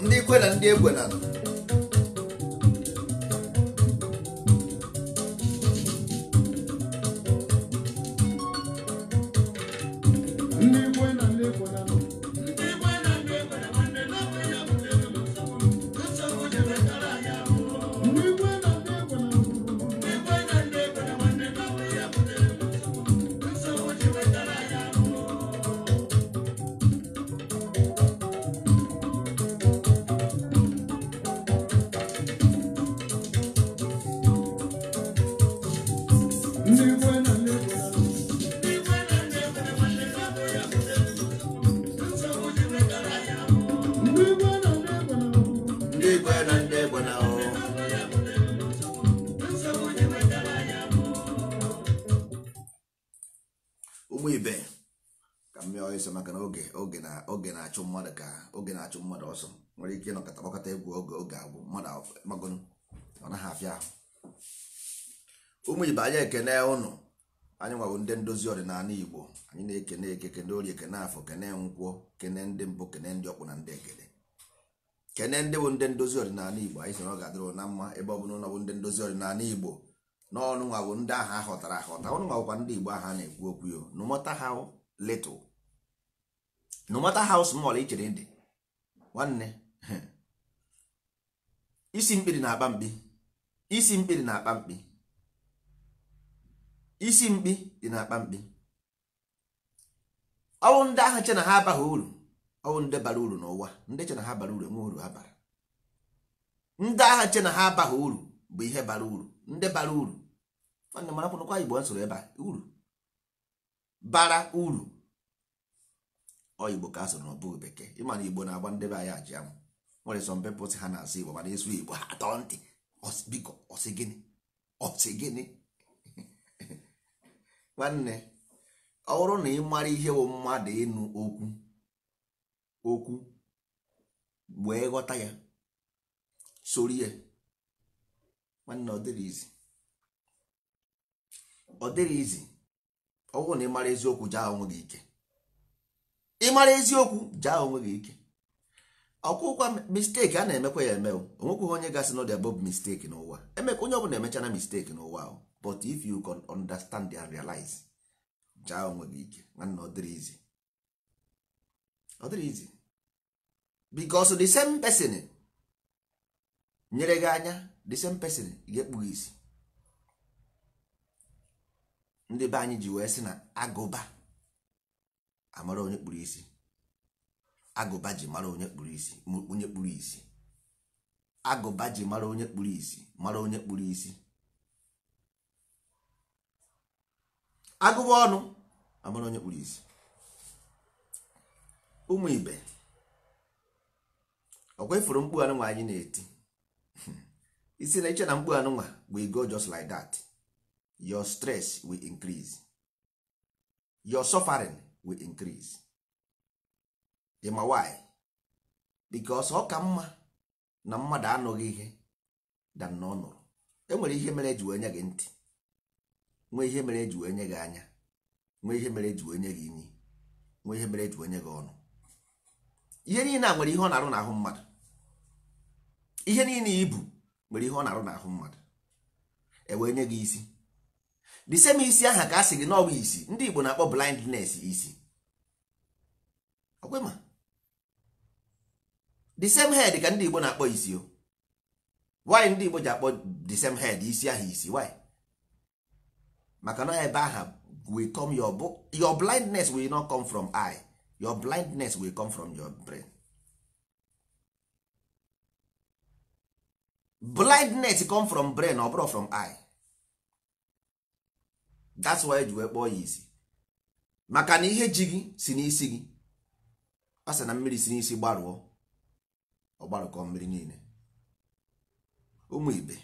Ndị ikwe na ndị ekwe na ụmụ ibe ka mmiri ọsọ maka na oge na-achụ mmadụ ka oge na-achụ mmadụ ọsọ nwere ike ịnọkọta gbakọta egwu oge agwụ mmadụ magonu ọ naghị afịa ahụ. Ụmụ ibe anyị ekene ụnụ, anyị nwabụ ndị ndozi ọdịnala Igbo, anyị na-ekene eke, kene orie, kene afọ, kene nkwọ, kene ndị mbụ, kene ndị ọkpụ na ndị ekele, kene ndị bụ ndị ndozi ọdịnala Igbo. Anyị sị na ọ ga-adịrị na mma ebe ọ bụla ụnụ bụ ndị ndozi ọdịnala Igbo n'ọnụ nwa bụ ndị ahụ aghọtara aghọta, ọnụ nwa bụkwa ndị Igbo ahụ a na-ekwu okwu yo. No matter how little, no matter how small ị chere dị, nwanne, isi mkpiri na-akpa mkpi, isi mkpiri na-akpa mkpi, isi mkpi dị na-akpa mkpi. Ọwụ ndị ahụ che na ha abaghị uru, ọwụ ndị bara uru n'ụwa, ndị che na ha bara uru enwe uru ha bara. Ndị ahụ che na ha abaghị uru bụ ihe bara uru, ndị bara uru. Nwanne mara kwụnụkwa Igbo nsoro ebe a, uru bara uru ọ Igbo ka a sụrụ na ọ bụghị bekee. Ịma na Igbo na-agba ndị be anyị ajị amụ. Nwere some people sị ha na-asụ Igbo mana ịsụ Igbo ha atọ ntị, biko ọsị gịnị, ọsị gịnị? Nwanne, ọ bụrụ na ị mara ihe bụ mmadụ ịnụ okwu okwu wee ghọta ya soro ya, nwanne, ọ dịrị izi, ọ dịrị izi. Ọ bụrụ na ị mara eziokwu jaa onwe gị ike, ị mara eziokwu jaa onwe gị ike. Ọkwụkwa mistake a na-emekwa ya eme, onwekwaghị onye gasị na dị above mistake n'ụwa. Emekwa onye ọbụla emechana mistake n'ụwa ahụ, but if you can understand and realize, jaa onwe gị ike, nwanne, ọ dịrị izi, ọ dịrị izi. Because the same person nyere gị anya, the same person ga-ekpu gị isi. Ndị be anyị ji wee sị na agụba amara onye kpuru isi, agụba ji mara onye kpuru isi, onye kpuru isi, agụba ji mara onye kpuru isi, mara onye kpuru isi, agụba ọnụ amara onye kpuru isi. Ụmụ ibe, Ọkwa ifuru mkpu anụnwa anyị na-eti, isi na iche na mkpu anụnwa will go just like that. Your stress will increase, your suffering will increase. Ịma why? Because ọ ka mma na mmadụ anụghị ihe than na ọ nụrụ. Enwere ihe mere eji wee nye gị ntị, nwee ihe mere eji wee nye gị anya, nwee ihe mere eji wee nye gị imi, nwee ihe mere eji wee nye gị ọnụ. Ihe niile a nwere ihe ọ na-arụ n'ahụ mmadụ. Ihe niile ibu nwere ihe ọ na-arụ n'ahụ mmadụ. E wee nye gị isi, the same isi aha ka a sị gị n'ọbụ isi. Ndị Igbo na-akpọ blindness isi. Ọkwa ma the same head ka ndị Igbo na-akpọ isi o. Why ndị Igbo ji akpọ the same head isi ahụ isi? Why? Maka na ebe aha will come your blindness will not come from eye, your blindness will come from your brain. Blindness come from brain, ọ bụrụ from eye. That's why eji wee kpọọ ya isi, maka na ihe ji gị si n'isi gị. A sị na mmiri si n'isi gbarụọ, ọ gbarụkọ mmiri niile. Ụmụ ibe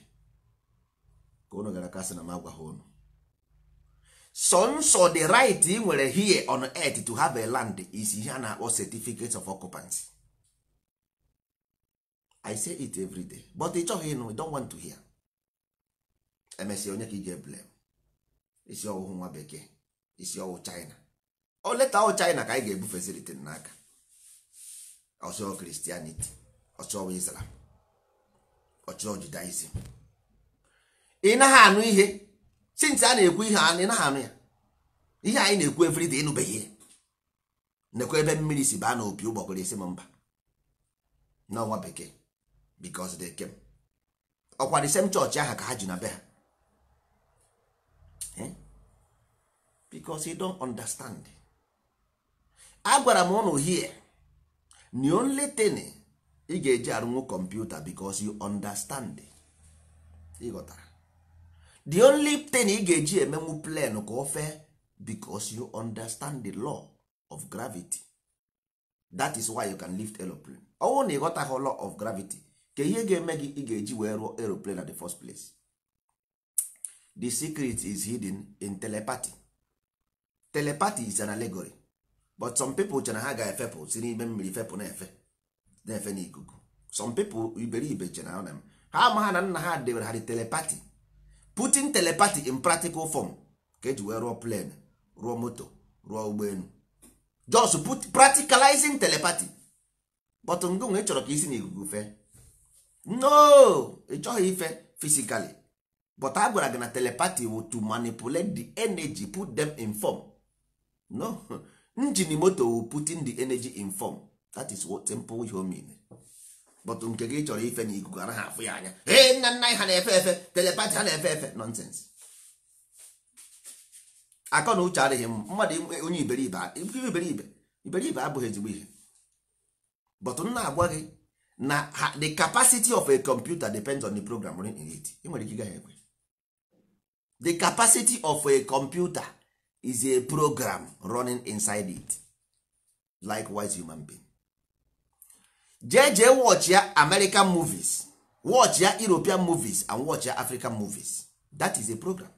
ka unu gara kasị na m agwaghị unu sọ nsọ. The right ị nwere here on earth to have a land is ihe a na-akpọ certificate of occupancy. I say it every day, but ị chọghị ịnụ, you don't want to hear. Emesịa onye ka ị ga-eblame? Isi ọwụhụ nwa bekee, isi ọwụ China. O leta ọ China ka anyị ga-ebu facility n'aka. Ọsọ Christianity, ọsọ Islam, ọchọ Judaism. Ị naghị anụ ihe since a na-ekwu ihe ị naghị anụ ya. Ihe anyị na-ekwu everyday ịnụbeghị ihe. Nekwa ebe mmiri si baa n'opi ụgbọgụrụ, isi m mba n'ọnwa bekee, because they came. Ọkwa the same church ahụ ka ha ji na be ha. Because you don't understand. Agwara m ụnụ here, the only thing ị ga-eji arụnwu kọmputa because you understand. Ịghọtara? The only thing ị ga-eji emenwu plane ka o fee because you understand the law of gravity. That is why you can lift aeroplane. Ọwụ na ịghọtaghị law of gravity, ka ihe ga-eme gị ị ga-eji wee rụọ aeroplane at the first place. The secret is hidden in telepathy. Telepathy is an allegory, but some people chere na ha ga-efepụ si n'ime mmiri fepụ na-efe na-efe n'ikuku. Some people iberibe chere na ha ama ha na nna ha debere ha the telepathy. Putting telepathy in practical form ka eji wee rụọ plane, rụọ moto, rụọ ụgbọelu. Just put practicalizing telepathy. But ngụ ị chọrọ ka isi n'ikuku fee? No, ị chọghị ife physically, but a gwara gị na telepathy will to manipulate the energy, put them in form. No, engine moto will putting the energy in form. That is what simple ihe mean. But nke gị chọrọ ife n'ikuku anaghị afụ ya anya. Ee, nna nna ha na-efe efe, telepathy ha na-efe efe, nonsense. Akọ na uche adịghị mmadụ onye iberibe iberibe abụghị ezigbo ihe. But nna agwa gị na the capacity of a computer depends on the program running in it. Ị nwere ike ịgaghị ekwe. The capacity of a computer is a program running inside it. Likewise human being. Jee watch ya American movies, watch ya European movies and watch ya African movies. That is a program.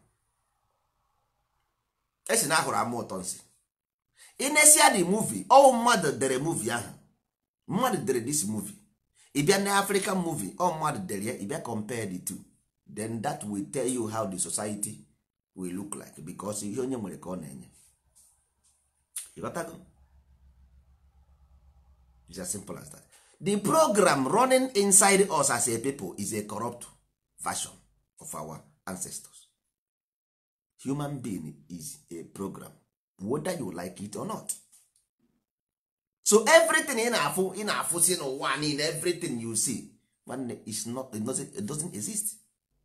Esi na ahụrụ ama ụtọ nsị. Inesia the movie, ọ mmadụ dere movie ahụ. Mmadụ dere this movie. Ị bịa na African movie, ọ mmadụ dere ya, ị bịa compare the two. Then that will tell you how the society will look like, because ihe onye nwere ka ọ na-enye. Ịghọtago? It's as simple as that. The program running inside us as a people is a corrupt version of our ancestors. Human being is a program, whether you like it or not. So everything ị na-afụ ị na-afụ si n'ụwa niile, everything you see, nwanne, is not, it doesn't exist.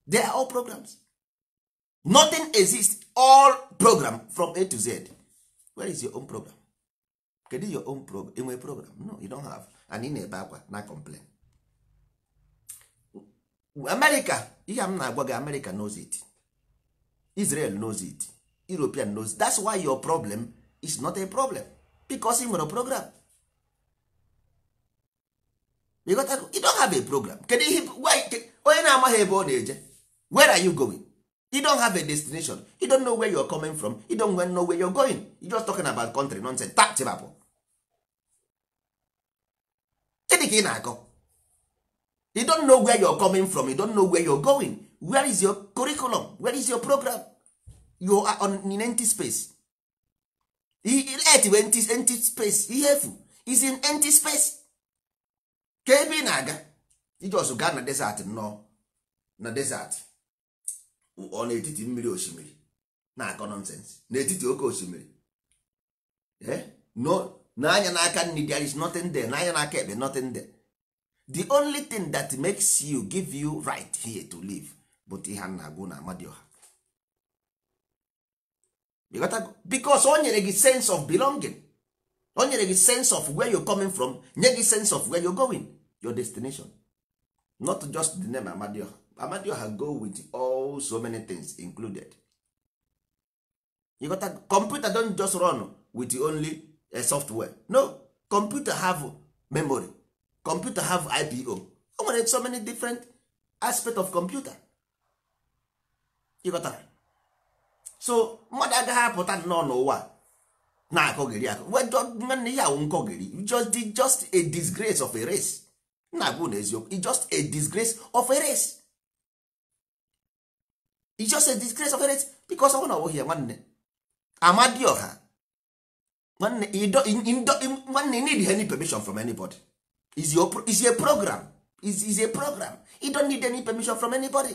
They are all programs. Nothing exists. All program from A to Z. Where is your own program? Kedu your own program? Ị nwere program? No, you don't have. And ị na-ebe akwa na complain. America, ihe m na-agwa gị, America knows it. Israel knows it. European knows it. That's why your problem is not a problem, because ị nwere program. You don't have a program. Kedu ihe onye na-amaghị ebe ọ na-eje? Where are you going? You don't have a destination. You don't know where you're coming from. You don't know where you're going. You're just talking about country nonsense. Tachibapụ. Gịnị ka ị na-akọ? You don't know where you're coming from. You don't know where you're going. Where is your curriculum? Where is your program? You are on in empty space. Earth bụ empty space. Ihe efu is in empty space. Ka ebe ị na-aga, ijos gaa na desert, nnọọ na desert, ọ n'etiti mmiri osimiri na-akọ nonsense, n'etiti oke osimiri. No, n'anya n'aka nri there is nothing there, n'anya n'aka ekpe nothing there. The only thing that makes you give you right here to live but ihe a na-agwụ na Amadioha. Because o nyere gị sense of belonging, o nyere gị sense of where you're coming from, nye gị sense of where you're going, your destination, not just the name Amadioha. Amadioha go with all so many things included. You got that? Computer don't just run with only a software. No, computer have memory, computer have IPO. O nwere so many different aspect of computer. You got that? So mmadụ agaghị apụta nnọọ n'ụwa na-akọgịrị akọ nwanne ya awụ nkọgịrị. Just a disgrace of a race. Na-agwụ na eziokwu, it's just a disgrace of a race. It's just a disgrace of a race. Because ọ bụ na ọ bụghị ya, nwanne, Amadioha, nwanne, nwanne, need any permission from anybody. Is your is a program, is a program. You don't need any permission from anybody.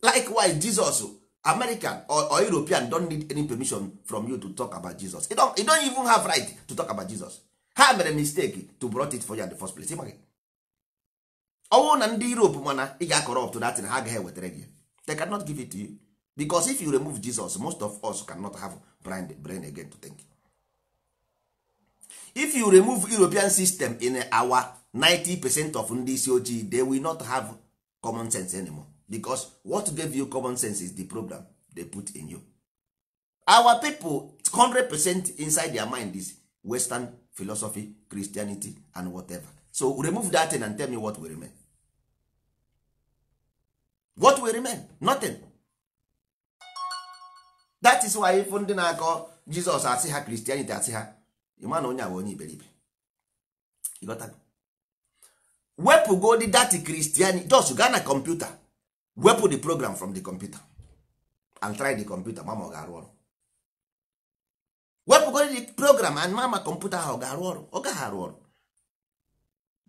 Likewise Jesus, American or European don't need any permission from you to talk about Jesus. You don't even have right to talk about Jesus. Ha mere mistake to brought it for you in the first place. Ịmaghị? Ọwụ na ndị Europe, mana ị ga-corrupt that thing, ha agaghị ewetara gị. They cannot give it to you, because if you remove Jesus, most of us cannot have brain again to think. If you remove European system in our 90% of ndị isi ojii, they will not have common sense anymore, because what gave you common sense is the program they put in you. Our people, 100% inside their mind is Western philosophy, Christianity and whatever. So remove that thing and tell me what will remain. What will remain? Nothing. That is why if ndị na-akọ Jesus asị ha Christianity, asị ha ịma na onye a bụ onye iberibe. Ịghọtago? Wepụgodi that Christianity, just gaa na computer, wepụ the program from the computer and try the computer, ma ọ ga-arụ ọrụ. Wepụgodi the program and mama kọmputa ahụ ọ ga-arụ ọrụ? Ọ gaghị arụ ọrụ.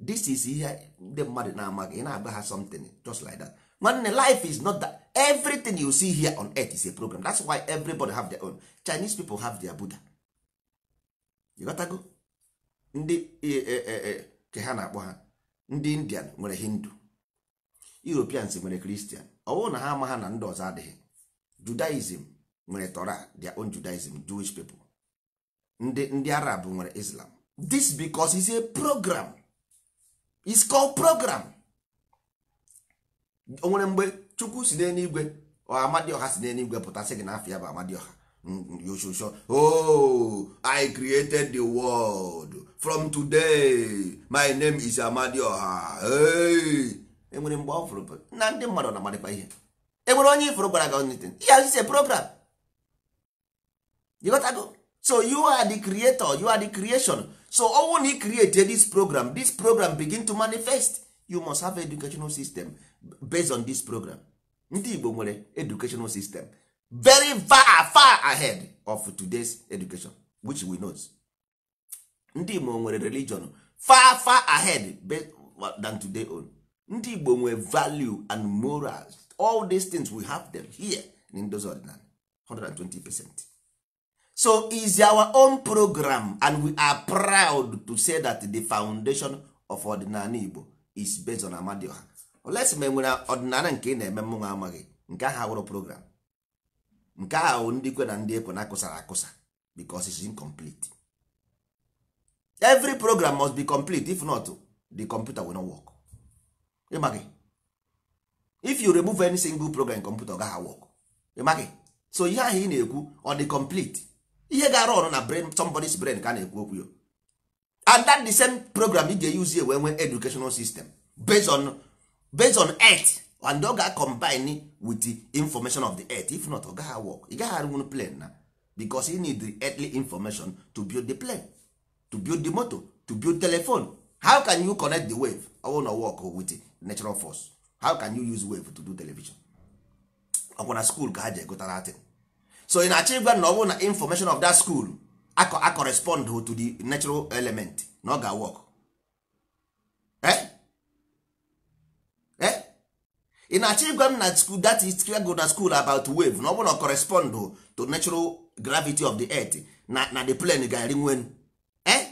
This is ihe ndị mmadụ na-amaghị. Ị na-agba ha something just like that. Nwanne, life is not that. Everything you see here on earth is a program. That's why everybody have their own. Chinese people have their Buddha. You got go ndị ke ha na-akpọ ha, ndị Indian nwere Hindu, Europeans nwere Christian. Ọ bụrụ na ha ama ha na ndị ọzọ adịghị. Judaism nwere Torah, their own Judaism, Jewish people. Ndị Arab nwere Islam. This because it's a program. It's called program. O nwere mgbe Chukwu si n'eluigwe, ọ Amadioha si n'eluigwe pụta sị gị na afọ ya bụ Amadioha, yoshosho, "Oh, I created the world. From today my name is Amadioha"? Hey! Enwere mgbe ọ fụrụ na ndị mmadụ na-amadịkwa ihe? Enwere onye ifụrụ gwara gị anything? Ya is a program. You got go. So you are the creator, you are the creation. So ọnwụ na ị create this program, this program begin to manifest. You must have educational system based on this program. Ndị Igbo nwere educational system very far, far ahead of today's education which we know. Ndị Igbo nwere religion far, far ahead than today own. Ndị Igbo nwere value and morals. All these things, we have them here in Ndozi Ọdịnala 120%. So is our own program, and we are proud to say that the foundation of ọdịnala Igbo is based on Amadioha. Unless ma enwere ọdịnala nke ị na-eme mmụnwa amaghị, nke ahụ awụrụ program, nke ahụ ndị kwe na ndị ekwe na-akụsara akụsa, because it's incomplete. Every program must be complete. If not, the computer will not work. Ịmaghị? If you remove any single program, computer ọ gaghị work. Ịmaghị? So ihe ahụ ị na-ekwu, ọ dị complete? Ihe ga-arụ ọrụ na brain, somebody's brain, ka a na-ekwu okwu ya. And that the same program ị ga-use wee nwee educational system based on earth, and ọ ga combine with the information of the earth. If not, ọ gaghị work. Ị gaghị arụnwu plane na, because you need the earthly information to build the plane, to build the motor, to build telephone. How can you connect the wave? Ọ bụrụ na work with natural force, how can you use wave to do television? Ọ bụ na school ka ha ji egotara atin. So ị na-achọ ịgwa na ọ bụrụ na information of that school a correspond to the natural element, na ọ ga-work? Eh? Eh? Ị na-achọ ịgwa m na school that is go na school about wave, na ọ bụrụ na correspond to natural gravity of the earth, na the plane ga-eri nwenu? Eh?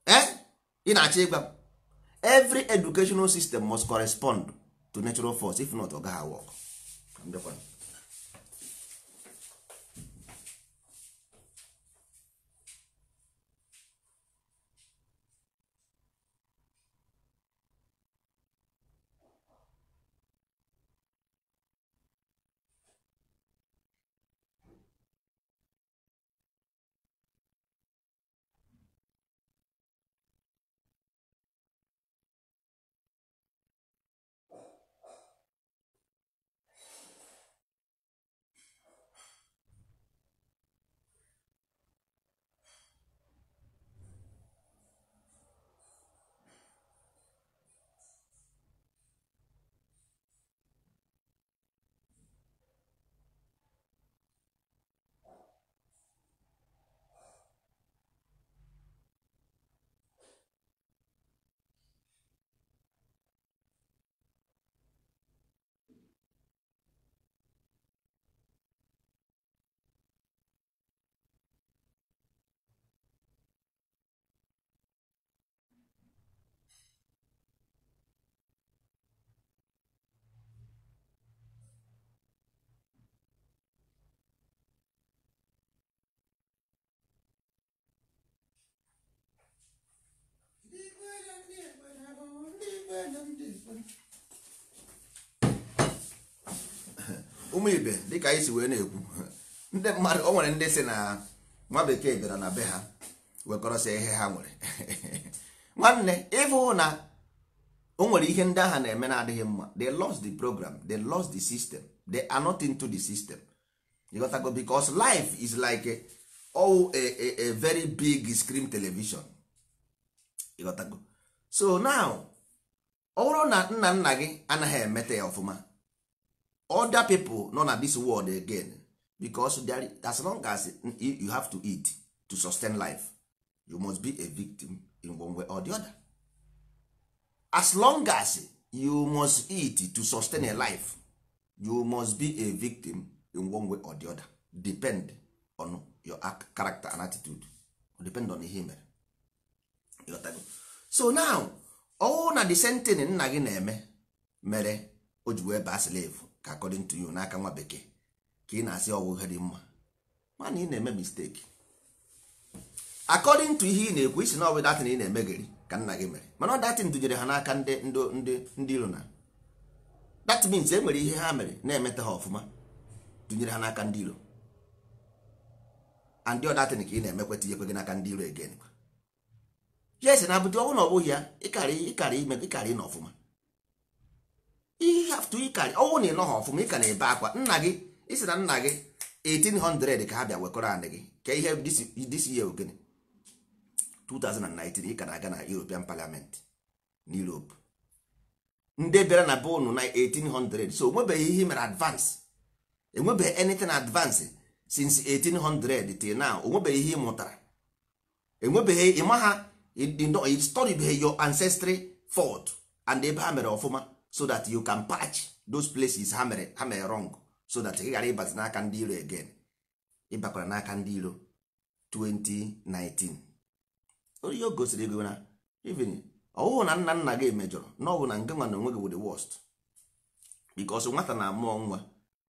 Eh? Ị na-achọ ịgwa m every educational system must correspond to natural force. If not, ọ gaghị work. Ụmụ ibe, dịka anyị si wee na-ekwu, ndị mmadụ o nwere ndị si na nwa bekee bịara na be ha wekọrọsịa ihe ha nwere. Nwanne, ịfụ na o nwere ihe ndị agha na-eme na-adịghị mma. They lost the program, they lost the system, they are not into the system. You got to go, because life is like a very big screen television. You got to go. So now, ọ bụrụ na nna nna gị anaghị emete ya ọfụma, other people nọ na this world again, because there, as long as you have to eat to sustain life, you must be a victim in one way or the other. As long as you must eat to sustain a life, you must be a victim in one way or the other. Depend on your character and attitude. Depend on ihe mere. So now, all na the same thing nna gị na-eme mere o ji wee baa slave ka according to you n'aka nwa bekee ka ị na-asị ọwụ ihe dị mma, mana ị na-eme mistake. According to ihe ị na-ekwu, isi na ọ bụ datin ị na-emegheri ka nna gị mere, mana ọ datin dunyere ha n'aka ndị iro na that means e nwere ihe ha mere na-emeta ha ọfụma dunyere ha n'aka ndị iro, and the other thing ka ị na-emekwa tinyekwe gị n'aka ndị iro again. Yes, na abụdị ọbụ na ọ bụghị ya, ịkarị ime ịkarị ịnọ ọfụma. You have to ịkarị ọnwụ na ịnọ ha ọfụma, ị ka na-ebe akwa. Nna gị isi na nna gị 1800 ka ha bịa wekọrọ anị gị ka ihe this year ogene 2019 ị ka na-aga na European Parliament na Europe. Ndị bịara na be unu na 1800, so onwebeghị ihe mere advance, enwebeghị anything advance since 1800 till now. Onwebeghị ihe ị mụtara, enwebeghị ịma ha studybeghị your ancestry fault and ebe ha mere ọfụma, so that you can patch those places ha mere wrong, so that ị ghara ịbazi n'aka ndị iro again. Ịbakwara n'aka ndị iro 2019. Onye o gosiri gị na even ọwụhụ na nna nna gị mejọrọ na ọ bụ na nke nwa na onwe gị bụ the worst, because nwata na-amụọ nwa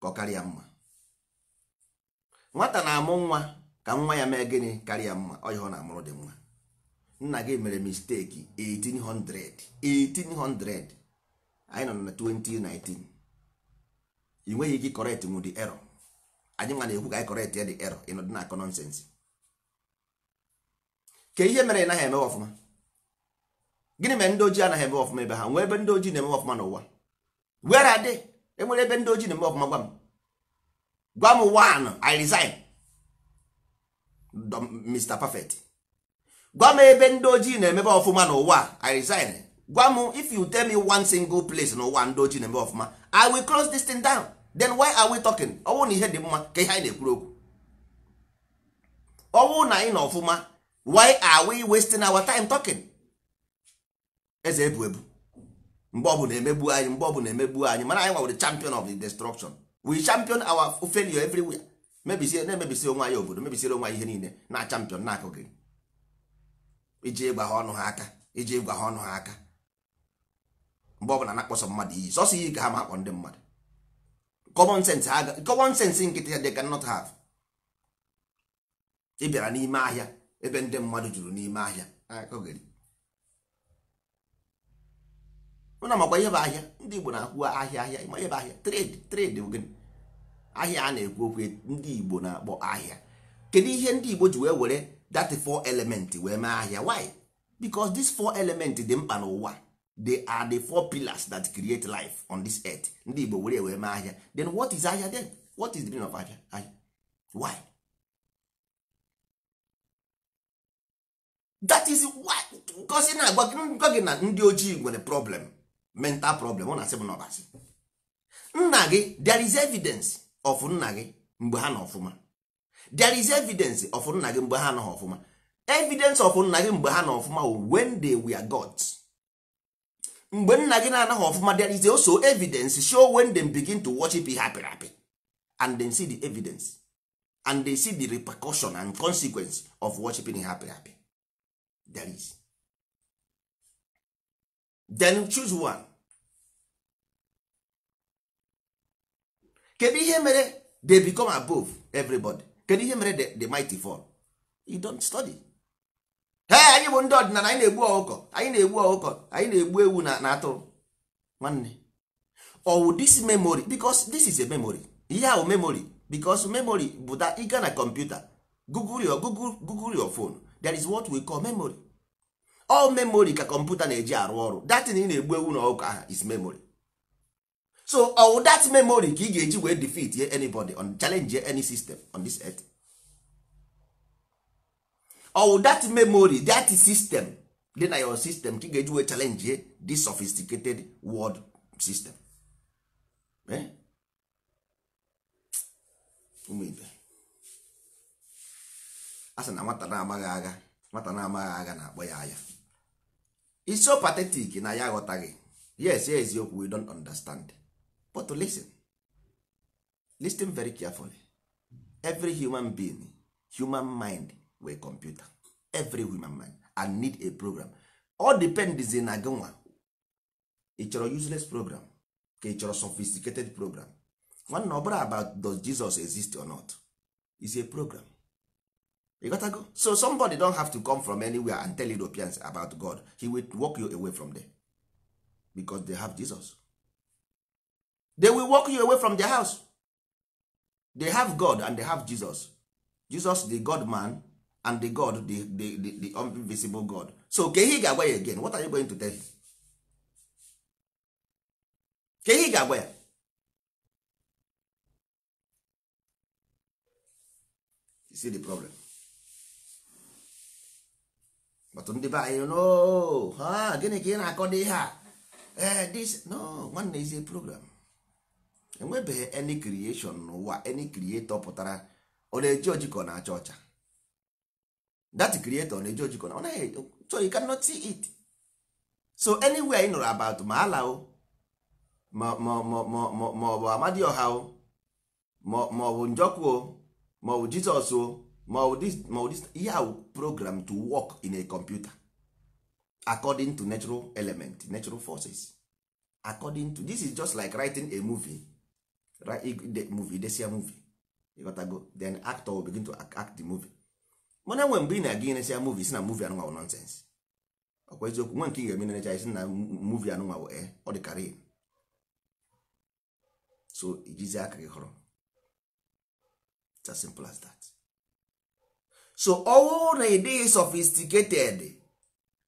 ka ọ karịa mma, nwata na-amụ nwa ka nwa ya mee gịnị karịa mma, ọ ihe ọ na-amụrụ dị nwa. Nna gị mere mistake 1800 anyị nọ na 2019. Ị nweghị ike correct nwu the error. Anyị nwa na-ekwu ka anyị correct ya the error, ị nọdụ na-akọ nonsense. Ka ihe mere ị naghị eme ọfụma? Gịnị mere ndị ojii anaghị eme ọfụma ebe ha? Nwee ebe ndị ojii na-eme ọfụma n'ụwa? Where are they? Enwere ebe ndị ojii na-eme ọfụma? Gwa m, gwa m one, I resign. Mr. Perfect, gwa m ebe ndị ojii na-emebe ọfụma n'ụwa. I resign. Gwa m, if you tell me one single place n'ụwa ndị ojii na-eme ọfụma, I will close this thing down. Then why are we talking? Ọ bụrụ na ihe dị mma, ka ihe anyị na-ekwuru okwu, ọ bụrụ na anyị nọ ọfụma, why are we wasting our time talking? Eze ebu ebu, mgbe ọ bụla emegbu anyị, mgbe ọ bụla emegbu anyị, mana anyị nwere champion of the destruction. We champion our failure everywhere. Mebisie, na-emebisi onwe anyị obodo, mebisiere onwe anyị ihe niile, na champion na-akụ gị iji ịgwa ha ọnụ ha aka, iji ịgwa ha ọnụ ha aka. Mgbe ọ bụla na-akpọsọ mmadụ iyi, sọsọ iyi ka ha ma akpọ ndị mmadụ. Common sense ha, common sense nkịtị ya, they cannot have. Ị bịara n'ime ahịa ebe ndị mmadụ juru n'ime ahịa, akụghịrị ụna. Makwa ihe bụ ahịa? Ndị Igbo na-akwụ ahịa, ahịa. Ịma ihe bụ ahịa? Trade, trade bụ gịnị? Ahịa a na-ekwu okwu, ndị Igbo na-akpọ ahịa. Kedu ihe ndị Igbo ji wee were that four element wee mee ahịa? Why? Because this four element dị mkpa n'ụwa. They are the four pillars that create life on this earth. Ndị Igbo were wee mee ahịa. Then what is ahịa? Then what is the meaning of ahịa? Ahịa, why? That is why ngosi na-agwa gị na ndị ojii nwere problem, mental problem. Ọ na-asị m n'ọbasị nna gị, there is evidence of nna gị mgbe ha nọ ọfụma. There is evidence of nna gị mgbe ha nọ ọfụma. Evidence of nna gị mgbe ha nọ ọfụma, when they were gods. Mgbe nna gị na-anaghị ọfụma, there is also evidence show when they begin to worship ihe apịrị apị, and then see the evidence and they see the repercussion and consequence of worshiping ihe apịrị apị. There is. Then choose one. Kedu ihe mere they become above everybody? Kedu ihe mere the mighty fall? You don't study. Hey, anyị bụ ndị ọdịnala, anyị na-egbu ọkụkọ, anyị na-egbu ọkụkọ, anyị na-egbu ewu na atụrụ. Nwanne, ọwụ this memory, because this is a memory. Ihe ahụ memory, because memory bụ that ị ga na computer, google your google, google your phone, there is what we call memory. All memory ka kọmputa na-eji arụ ọrụ. That thing ị na-egbu ewu na ọkụkọ ahụ is memory. So all that memory ka ị ga-eji wee defeat anybody on challenge any system on this earth. All that memory, that system dị na your system, ka ị ga-eji wee challenge this sophisticated world system. Eh? Ụmụ ibe, a sị na nwata na-amaghị agha, nwata na-amaghị agha na-akpọ ya aya. It's so pathetic na ya aghọtaghị. Yes, eziokwu, we don't understand, but listen, listen very carefully. Every human being, human mind were computer. Every human mind and need a program. All depends na gị nwa, ị chọrọ useless program ka ị chọrọ sophisticated program. Nwanne, ọ bụrụ about does Jesus exist or not, is a program. You got to go. So somebody don't have to come from anywhere and tell Europeans about God. He will walk you away from there because they have Jesus. They will walk you away from their house. They have God and they have Jesus. Jesus the God man and the God, the invisible God. So ka ihe ga-agwa ya again? What are you going to tell him? Ka ihe ga-agwa ya? You see the problem? But ndị be anyị, no, ha gịnị ka ị na-akọ dị ihe a? Eh, this no nwanne is a program. Enwebeghị any creation n'ụwa, any creator pụtara, ọ na-eji oji ka ọ na-acha ọcha. That creator na-eji oji ka ọ naghị, so you cannot see it. So anywhere ị nụrụ about ma ala o, ma ma ma ma ma ma ọ bụ Amadioha o, ma ọ bụ Njọkụ o, ma ọ bụ Jizọs o, ma ọ bụ this, ma ọ bụ this, ihe ahụ program to work in a computer according to natural element, natural forces, according to this. Is just like writing a movie. Write the movie, desia movie, you gotta go, then actor will begin to act the movie. Mana nwe mgbe ị na-aga inesia movie, si na movie anụnwa bụ nonsense. Ọkwa eziokwu? Nwe nke ị ga-eme necha, isi na movie anụnwa bụ ọ dị karịa. So ijizi aka gị họrọ. It's as simple as that. So ọwụ na ị dịghị sophisticated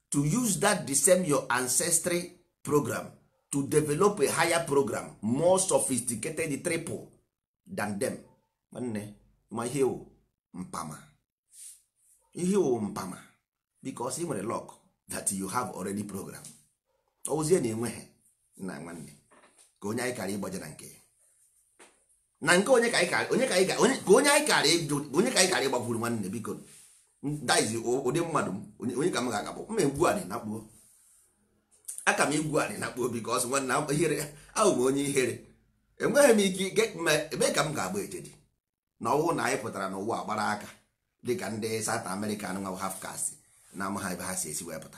to use that the same your ancestry program to develop a higher program more sophisticated triple than them. Nwanne, ma ihe wụ mpama, ihe wụ mpama, because ị nwere luck that you have already program. Ozie na enweghị nna nwanne, ka onye anyị kara ịgbaje na nke na nke onye ka anyị kara, onye ka anyị ka onye anyị kara ịjụ, onye ka anyị kara ịgbakwuru. Nwanne, biko, that is ụdị mmadụ m. Onye ka m ga-agabụ mma egwu anị na kpuo aka m igwu anị na kpuo, because nwanne, ihere ahụ m, onye ihere, enweghị m ike ebe ka m ga-agba ejedi na ọwụ na anyị pụtara n'ụwa gbara aka dịka ndị South America nwa half caste na ama ha ebe ha si esi wee pụta,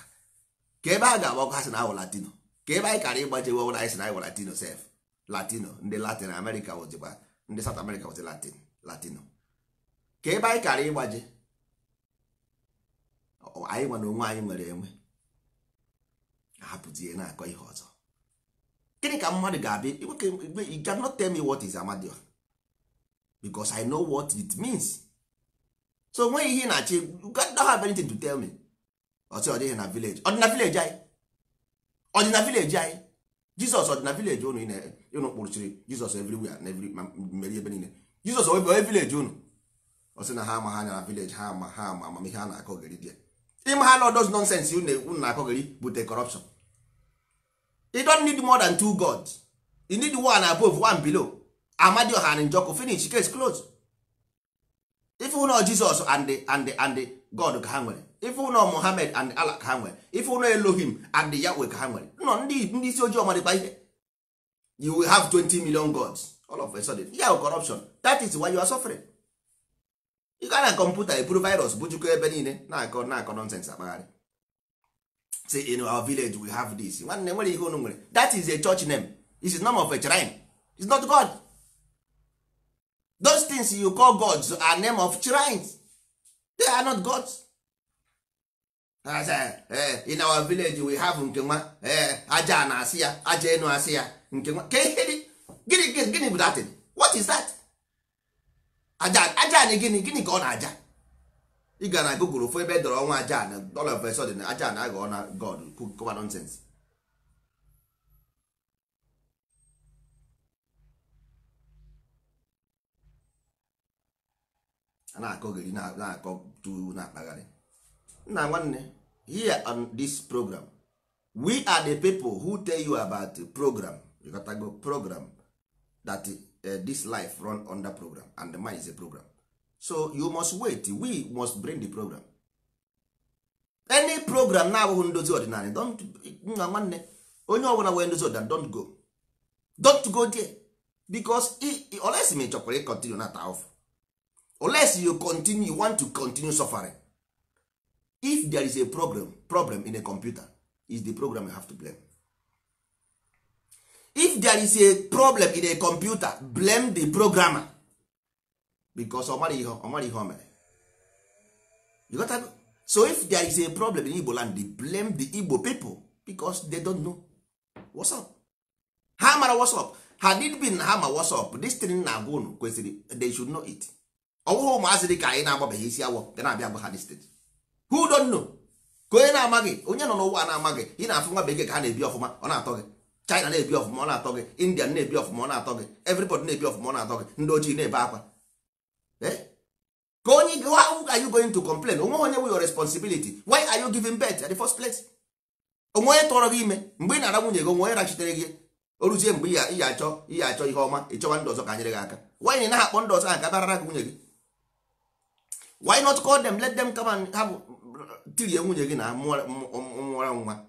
ka ebe a ga-agba ọkụ ha si na awụ Latino, ka ebe anyị kara ịgbaje ọbụla anyị si na anyị wụ Latino sef. Latino, ndị Latin America wụzikwa ndị South America wụzi Latin, Latino, ka ebe anyị kara ịgbaje. Anyị nwa na onwe anyị nwere enwe ahapụzie na-akọ ihe ọzọ. Gịnị ka mmadụ ga-abịa? You cannot tell me what is Amadioha, because I know what it means. So nweghị ihe ị na-achọ, you don't have anything to tell me. Ọsị ọ dịghị na village, ọ dị na village anyị, ọ dị na village anyị. Jizọs ọ dị na village unu? Unu kpụrụchiri Jizọs everywhere na every mmeri ebe niile. Jizọs onye village unu? Ọ sị na ha ama ha anya na village ha ama ha ama amamihe a na-akọgeri dị ịma ha na those nonsense unu na-akọgeri bute corruption. You don't need more than two gods. You need one above, one below. Amadioha and Njoku, finish, case close. If you know Jesus and the God ka ha nwere, if you know Muhammad and Allah ka ha nwere, if you know Elohim and the Yahweh ka ha nwere, nọ ndị isi ojii ọmadịkwa ihe. You will have 20 million gods all of a sudden. Yeah, corruption. That is why you are suffering. You gaa na kọmputa eburu virus bujukọ ebe niile, na-akọ nonsense akpagharị. Say in our village we have this. Nwanne, nwere ihe unu nwere. That is a church name. It is name of a shrine. It's not God. Those things you call gods are name of shrines. They are not gods. I say, in our village we have nke nwa, aja na-asị ya aja enu, asị ya nke nwa. Ka ihe dị gịnị? Gịnị bụ that thing? What is that? Aja, aja anyị, gịnị gịnị ka ọ na-aja? Ị ga na Google fụ ebe edoro ọnwa aja na all of a sudden aja na aghọ na god. Kụba nonsense. A na-akọgeri, na-akọ tu, na-akpagharị. Nna nwanne, here on this program we are the people who tell you about the program. You got to go program that this life run under program, and the mind is a program, so you must wait. We must bring the program. Any program na-abụghị ndozi ọdịnala, don't. Nna nwanne, onye ọbụla wee ndozi ọdịnala, don't go, don't go there, because unless ma ị chọkwara ị continue na ata off, unless you continue, you want to continue suffering. If there is a problem in a computer, is the program you have to blame. If there is a problem in a computer, blame the programmer, because ọ mara ihe, ọ mara ihe o mere. You got that? So if there is a problem in Igbo land, they blame the Igbo people, because they don't know what's up. Ha mara what's up? Had it been ha ma what's up, this thing na-agwa unu kwesịrị they should know it. Ọwụghị ụmụazị dị ka anyị na-agbabeghị isi awọ ga na-abịa agwa ha this thing. Who don't know? Ka onye na-amaghị, onye nọ n'ụwa na-amaghị. Ị na-afụ nwa bekee ka ha na-ebi ọfụma, ọ na-atọ gị. China na-ebi ọfụma, ọ na-atọ gị. India na-ebi ọfụma, ọ na-atọ gị. Everybody na-ebi ọfụma, ọ na-atọ gị. Ndị ojii na-ebe akwa. Eh? Ka onye, how are you going to complain? Onwe onye nwe your responsibility. Why are you giving birth at the first place? Onwe onye tọrọ gị ime mgbe ị na-ara nwunye gị? Onwe onye rachitere gị? O ruzie mgbe ihe achọ ihe ọma, ịchọwa ndị ọzọ ka nyere gị aka. Why na akpọ ndị ọzọ ahụ ka barara gị nwunye gị? Why not call them, let them come and have tirie nwunye gị na mụọra nwa?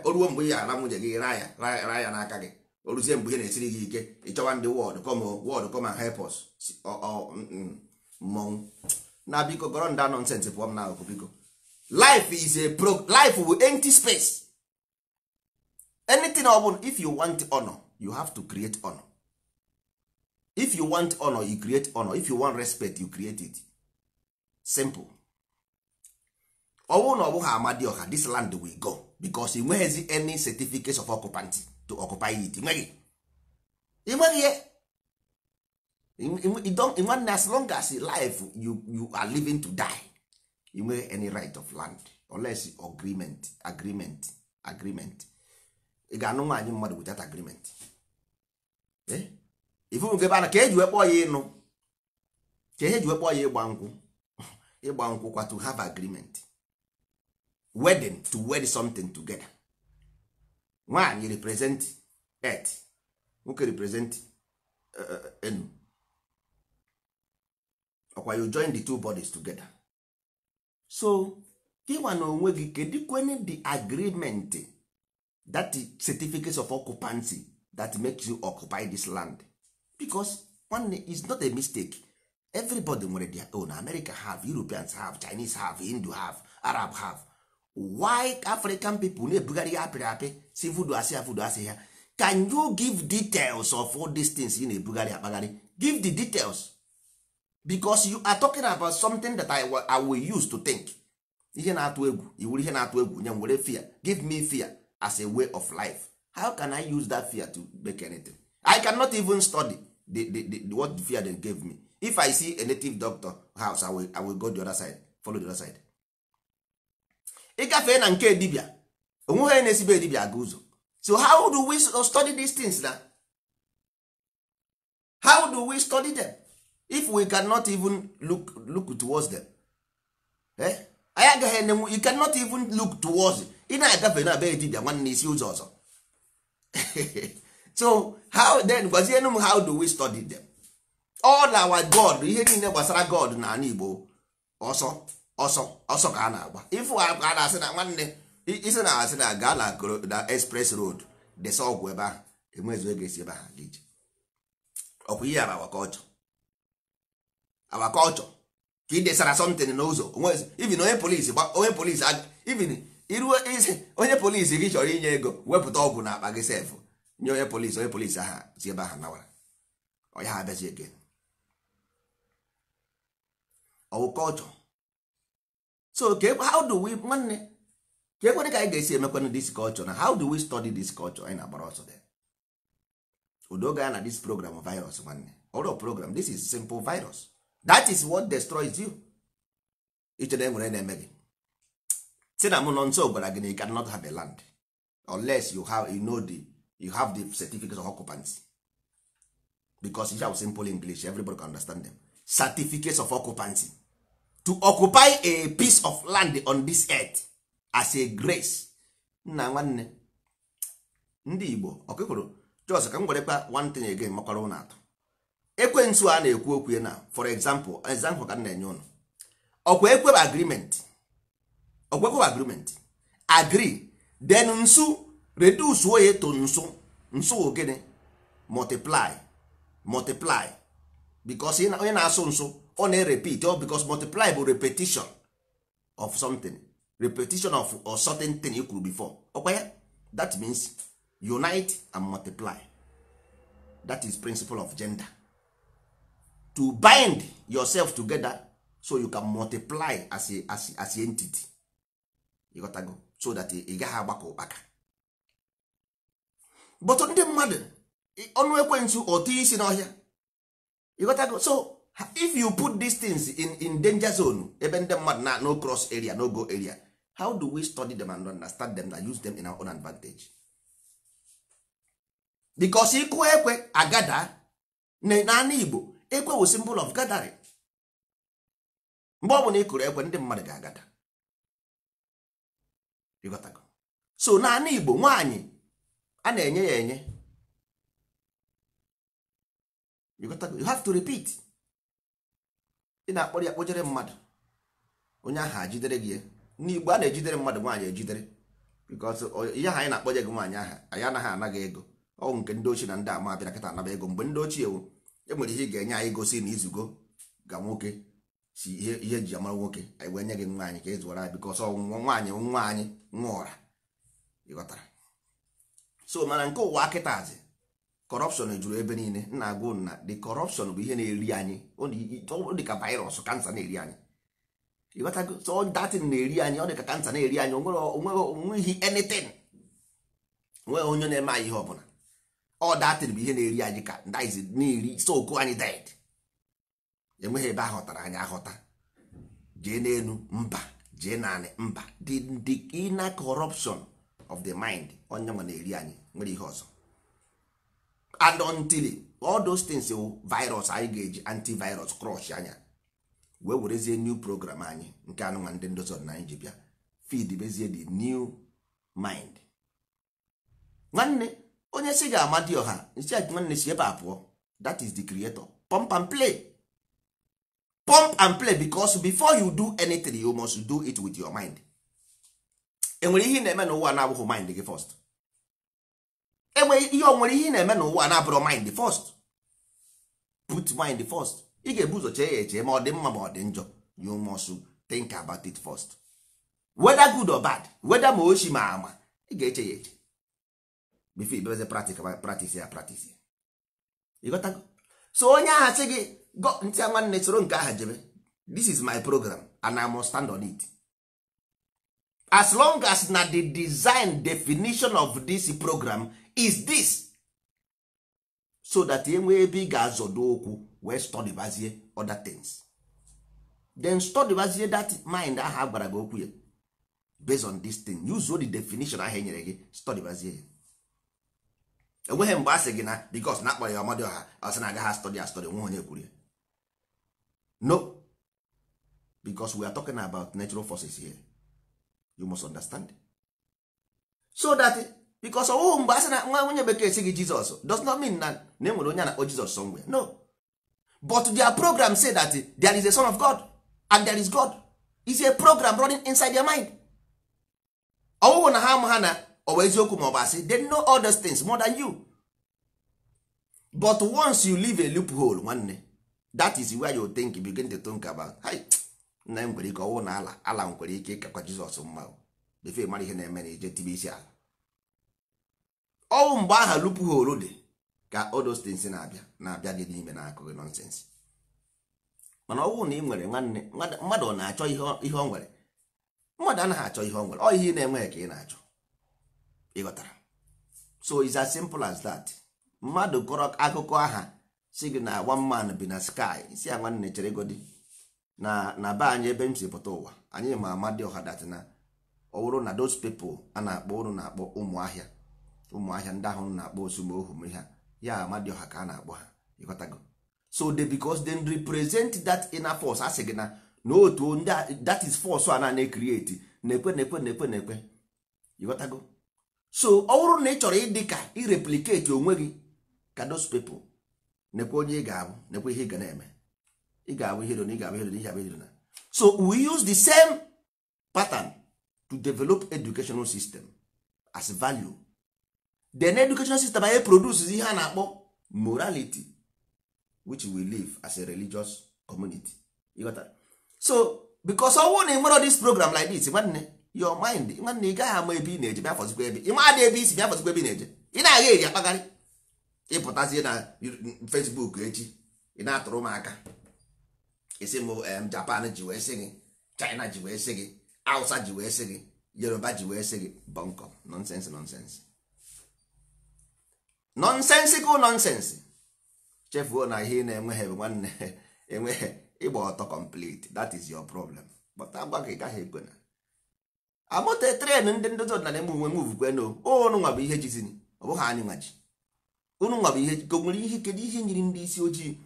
O ruo mgbe ị ara nwunye gị, raa ya, raa ya n'aka gị. O ruzie mgbe ihe na-esiri gị ike, ịchọwa ndị world, come world, come and help us. Mmọnwụ na biko, gọrọ nda nonsense pụọ m n'akụkụ, biko. Life is a pro life will empty space. Anything ọ bụla, if you want honor, you have to create honor. If you want honor, you create honor. If you want respect, you create it. Simple. Ọ bụrụ na ọ bụghị Amadioha, this land will go, because enweghịzi any certificate of occupancy to occupy it. Enweghị, enweghị ya. You don't, nwanne, as long as life you are living to die. Ị nweghị any right of land unless agreement, agreement, agreement. Ị ga-anụ nwaanyị mmadụ without agreement? Ifu nke ebe a na ka eji wee kpọọ ya ịnụ, ka ihe eji wee kpọọ ya ịgba nkwụ, ịgba nkwụ kwa, to have agreement. Wedding, to wed something together. Nwaanyị represent earth, nwoke represent enu. Ọkwa you join the two bodies together. So gịnwa na onwe gị, kedu kwene the agreement, that certificate of occupancy that makes you occupy this land? Because one is not a mistake. Everybody nwere their own. America have, Europeans have, Chinese have, Hindu have, Arab have. Why African people na-ebugharị ya apịrị apị, si voodoo asị ya, voodoo asị ya? Can you give details of all these things ị na-ebugharị akpagharị? Give the details, because you are talking about something that I will use to think. Ihe na-atụ egwu iwuru, ihe na-atụ egwu nye m, were fear, give me fear as a way of life. How can I use that fear to make anything? I cannot even study the what the fear they gave me. If I see a native doctor house, I will go the other side, follow the other side. Ịgafee na nke dibia, onweghị onye na-esibe dibia aga ụzọ. So how do we study these things na? How do we study them if we cannot even look towards them? Eh? Anyị agaghị enenwu. You cannot even look towards. Ị na-agafe na be dibia, nwanne, isi ụzọ ọzọ. So how then? Gwazienụ m, how do we study them? All our god, ihe niile gbasara god na ala Igbo, ọsọ ọsọ ọsọ ka a na-agba. Ifu a na-asị na nwanne isi na-asị na gaa na na express road, desa ọgwụ ebe ahụ, enwezu ego esi ebe ahụ aga ije. Ọkwa ihe our culture, our culture ka ị desara something n'ụzọ. Even onye polisi, onye polisi, even iruo isi onye polisi gị chọrọ inye ego, wepụta ọgwụ na akpa gị sef nye onye polisi, onye polisi aha si ebe ahụ nawara ọ ya abịazi again. Ọwụ culture. So how do we, nwanne, ka ekwene ka anyị ga-esi emekwanụ this culture na? How do we study this culture anyị na-agbara ọsọ there? Udo ga na this program virus, nwanne, ọrụ program. This is simple virus. That is what destroys you. Iche na enwere na-eme gị si na mụ nọ nso gwara gị na you cannot have a land unless you have, you know, the you have the certificate of occupancy, because you have simple English, everybody can understand them. Certificates of occupancy, to occupy a piece of land on this earth as a grace. Nna, nwanne, ndị Igbo ọkụkụrụ jos ka m werekwa one thing again makwara ụnụ atụ. Ekwensu a na-ekwu okwu ya na, for example ka m na-enye ụnụ, ọkwa ekwebe agreement, ọkwa ekwebe agreement, agree, then nsu, reduce oye to nsu. Nsu wụ gịnị? Multiply, multiply, because onye na-asụ nsu, ọ na-repeat ọ, because multiply bụ repetition of something, repetition of a certain thing you kwuru before. Ọkwa ya? That means unite and multiply. That is principle of gender, to bind yourself together so you can multiply as a entity. You got to go so that ị gaghị agbakọ ụkpaka. But ndị mmadụ, ọnụ ekwensu otu isi n'ọhịa. You got to go. So if you put these things in danger zone, ebe ndị mmadụ na no cross area, no go area, how do we study them and understand them and use them in our own advantage? Because ịkụ ekwe agada n'ala Igbo, ekwe wụ symbol of gathering. Mgbe ọ bụla ị kụrụ ekwe, ndị mmadụ ga-agada. You got to go. So n'ala Igbo, nwaanyị a na-enye ya enye. You got to go. You have to repeat. Ị na-akpọrọ ya kpojere mmadụ, onye ahụ ajidere gị ya. N'Igbo, a na-ejidere mmadụ nwaanyị ejidere, because ihe ahụ anyị na-akpọje gị nwaanyị aha, anyị anaghị anaghị ego. Ọ nke ndị ochie na ndị ama abịa kịta anaba ego. Mgbe ndị ochie wụ e nwere ihe ị ga-enye anyị gosi na izugo ga nwoke si ihe ihe ji amara nwoke, anyị wee nye gị nwaanyị ka ị zụwara anyị, because ọ nwaanyị nwa anyị nwa ọra. Ịghọtara? So mana nke ụwa kịtazi, corruption juru ebe niile. Nna, agwa unu na the corruption bụ ihe na-eri anyị. Ọ dị ka virus cancer na-eri anyị. Ịghọtago? So that thing na-eri anyị, ọ dị ka cancer na-eri anyị. Onwere onweghị anything, onweghị onye na-eme anyị ihe ọbụla. Ọ that thing bụ ihe na-eri anyị, ka that na-eri soku anyị dead. Enweghị ebe aghọtara anyị aghọta. Jee n'elu mba, jee naanị mba. The inner corruption of the mind, onye nwa na-eri anyị nwere ihe ọzọ. And until all those things wụ virus, anyị ga-eji antivirus crush anya wee werezie new program anyị nke anụnwa ndị ndozi ọdịnala ji bịa feed bezie the new mind. Nwanne, onye si ga Amadioha nsi nwanne si ebe a pụọ. That is the creator. Pump and play, pump and play, because before you do anything, you must do it with your mind. Enwere ihe ị na-eme n'ụwa na-abụghị mind gị first? Enwere ihe, o nwere ihe ị na-eme n'ụwa na-abụrụ mind first? Put mind first. Ị ga-ebu ụzọ chee ya eche, ma ọ dị mma ma ọ dị njọ. You must think about it first, whether good or bad, whether ma ochi ma ama. Ị ga-eche ya eche before ibeze practice ya, practice ya. Ịghọtago? So onye agha sị gị go ntị a, nwanne, soro nke aha jebe. This is my program and I must stand on it as long as na the design definition of this program is this, so that enwee ebe ị ga-azọdo okwu wee study bazie other things. Then study bazie that mind ahụ a gwara gị okwu ya. Based on this thing, use the definition ahụ e nyere gị, study bazie ya. Enweghị mgbe a sị gị na because na akpọrọ ya Amadioha, ọ sị na agaghị study a study. Nwe onye kwuru ya? No, because we are talking about natural forces here. You must understand so that, because ọwụhụ mgbe a sị na nwa onye bekee sị gị Jesus does not mean na enwere onye a na-akpọ Jesus somewhere. No, but their program say that there is a son of God and there is God. Is a program running inside their mind. Ọwụhụ na ha ama ha na ọ bụ eziokwu ma ọ bụ asị. They know all those things more than you. But once you leave a loophole, nwanne, that is where you think, begin to think about, "Hi, nna m nwere ike ọwụ na ala nwere ike ịkakwa Jizọs mma." Before mara ihe na-eme na ije tibe isi ala, ọwụ mgbe aha loophole dị ka all those things na-abịa gị n'ime na-akụ gị nonsense. Mana ọwụ na ị nwere, nwanne, mmadụ ọ na-achọ ihe ọ nwere? Mmadụ anaghị achọ ihe ọ nwere. Ọ ihe ị na-enweghị ka ị na-achọ. Ịghọtara? So it's as simple as that. Mmadụ kọrọ akụkọ aha si gị na one man bi na sky, si ya, nwanne, chere godi na be anyị ebe m si pụta ụwa. Anyị ma Amadioha that na ọ bụrụ na those people a na-akpọ, ụnụ na-akpọ ụmụahịa, ụmụahịa ndị ahụ na-akpọ osumohu ha ya, Amadioha ka a na-akpọ ha. Ịghọtago? So they, because they represent that inner force, a sị gị na n'otu ndị that is force a na create na-ekwe na-ekwe na-ekwe na-ekwe. Ịghọtago? So ọ bụrụ na ị chọrọ ịdị ka ireplicate onwe gị ka those people, nekwe onye ị ga-abụ, nekwe ihe ị ga na-eme. Ị ga-abụ ihe na ị ga-abụ ihe na ị ga-abụ ihe na. So we use the same pattern to develop educational system as value. Then educational system anyị produce ihe a na-akpọ morality, which we live as a religious community. You got that? So because ọ bụrụ na ị nwere this program like this, nwanne, your mind, nwanne, ị gaghị ama ebe ị na-eje. Bịa fọzikwa ebe ị ma adị ebe isi, bịa fọzikwa ebe ị na-eje. Ị na-agha eri akpagharị. Ịpụtazie na Facebook echi, ị na-atụrụ m aka, isi m Japan ji wee sị gị, China ji wee sị gị, Hausa ji wee sị gị, Yoruba ji wee sị gị. Bunkum nonsense, nonsense, nonsensical nonsense. Chefuo na ihe ị na-enweghị bụ, nwanne, enweghị ịgba ọtọ complete. That is your problem. But agwa gị, gaghị ekwe na amote tren ndị ndozi ọdịnala eme uwe move kweno. Unu nwa bụ ihe jizini, ọ bụghị anyị nwa ji. Unu nwa bụ ihe ka nwere ihe. Kedu ihe nyiri ndị isi ojii?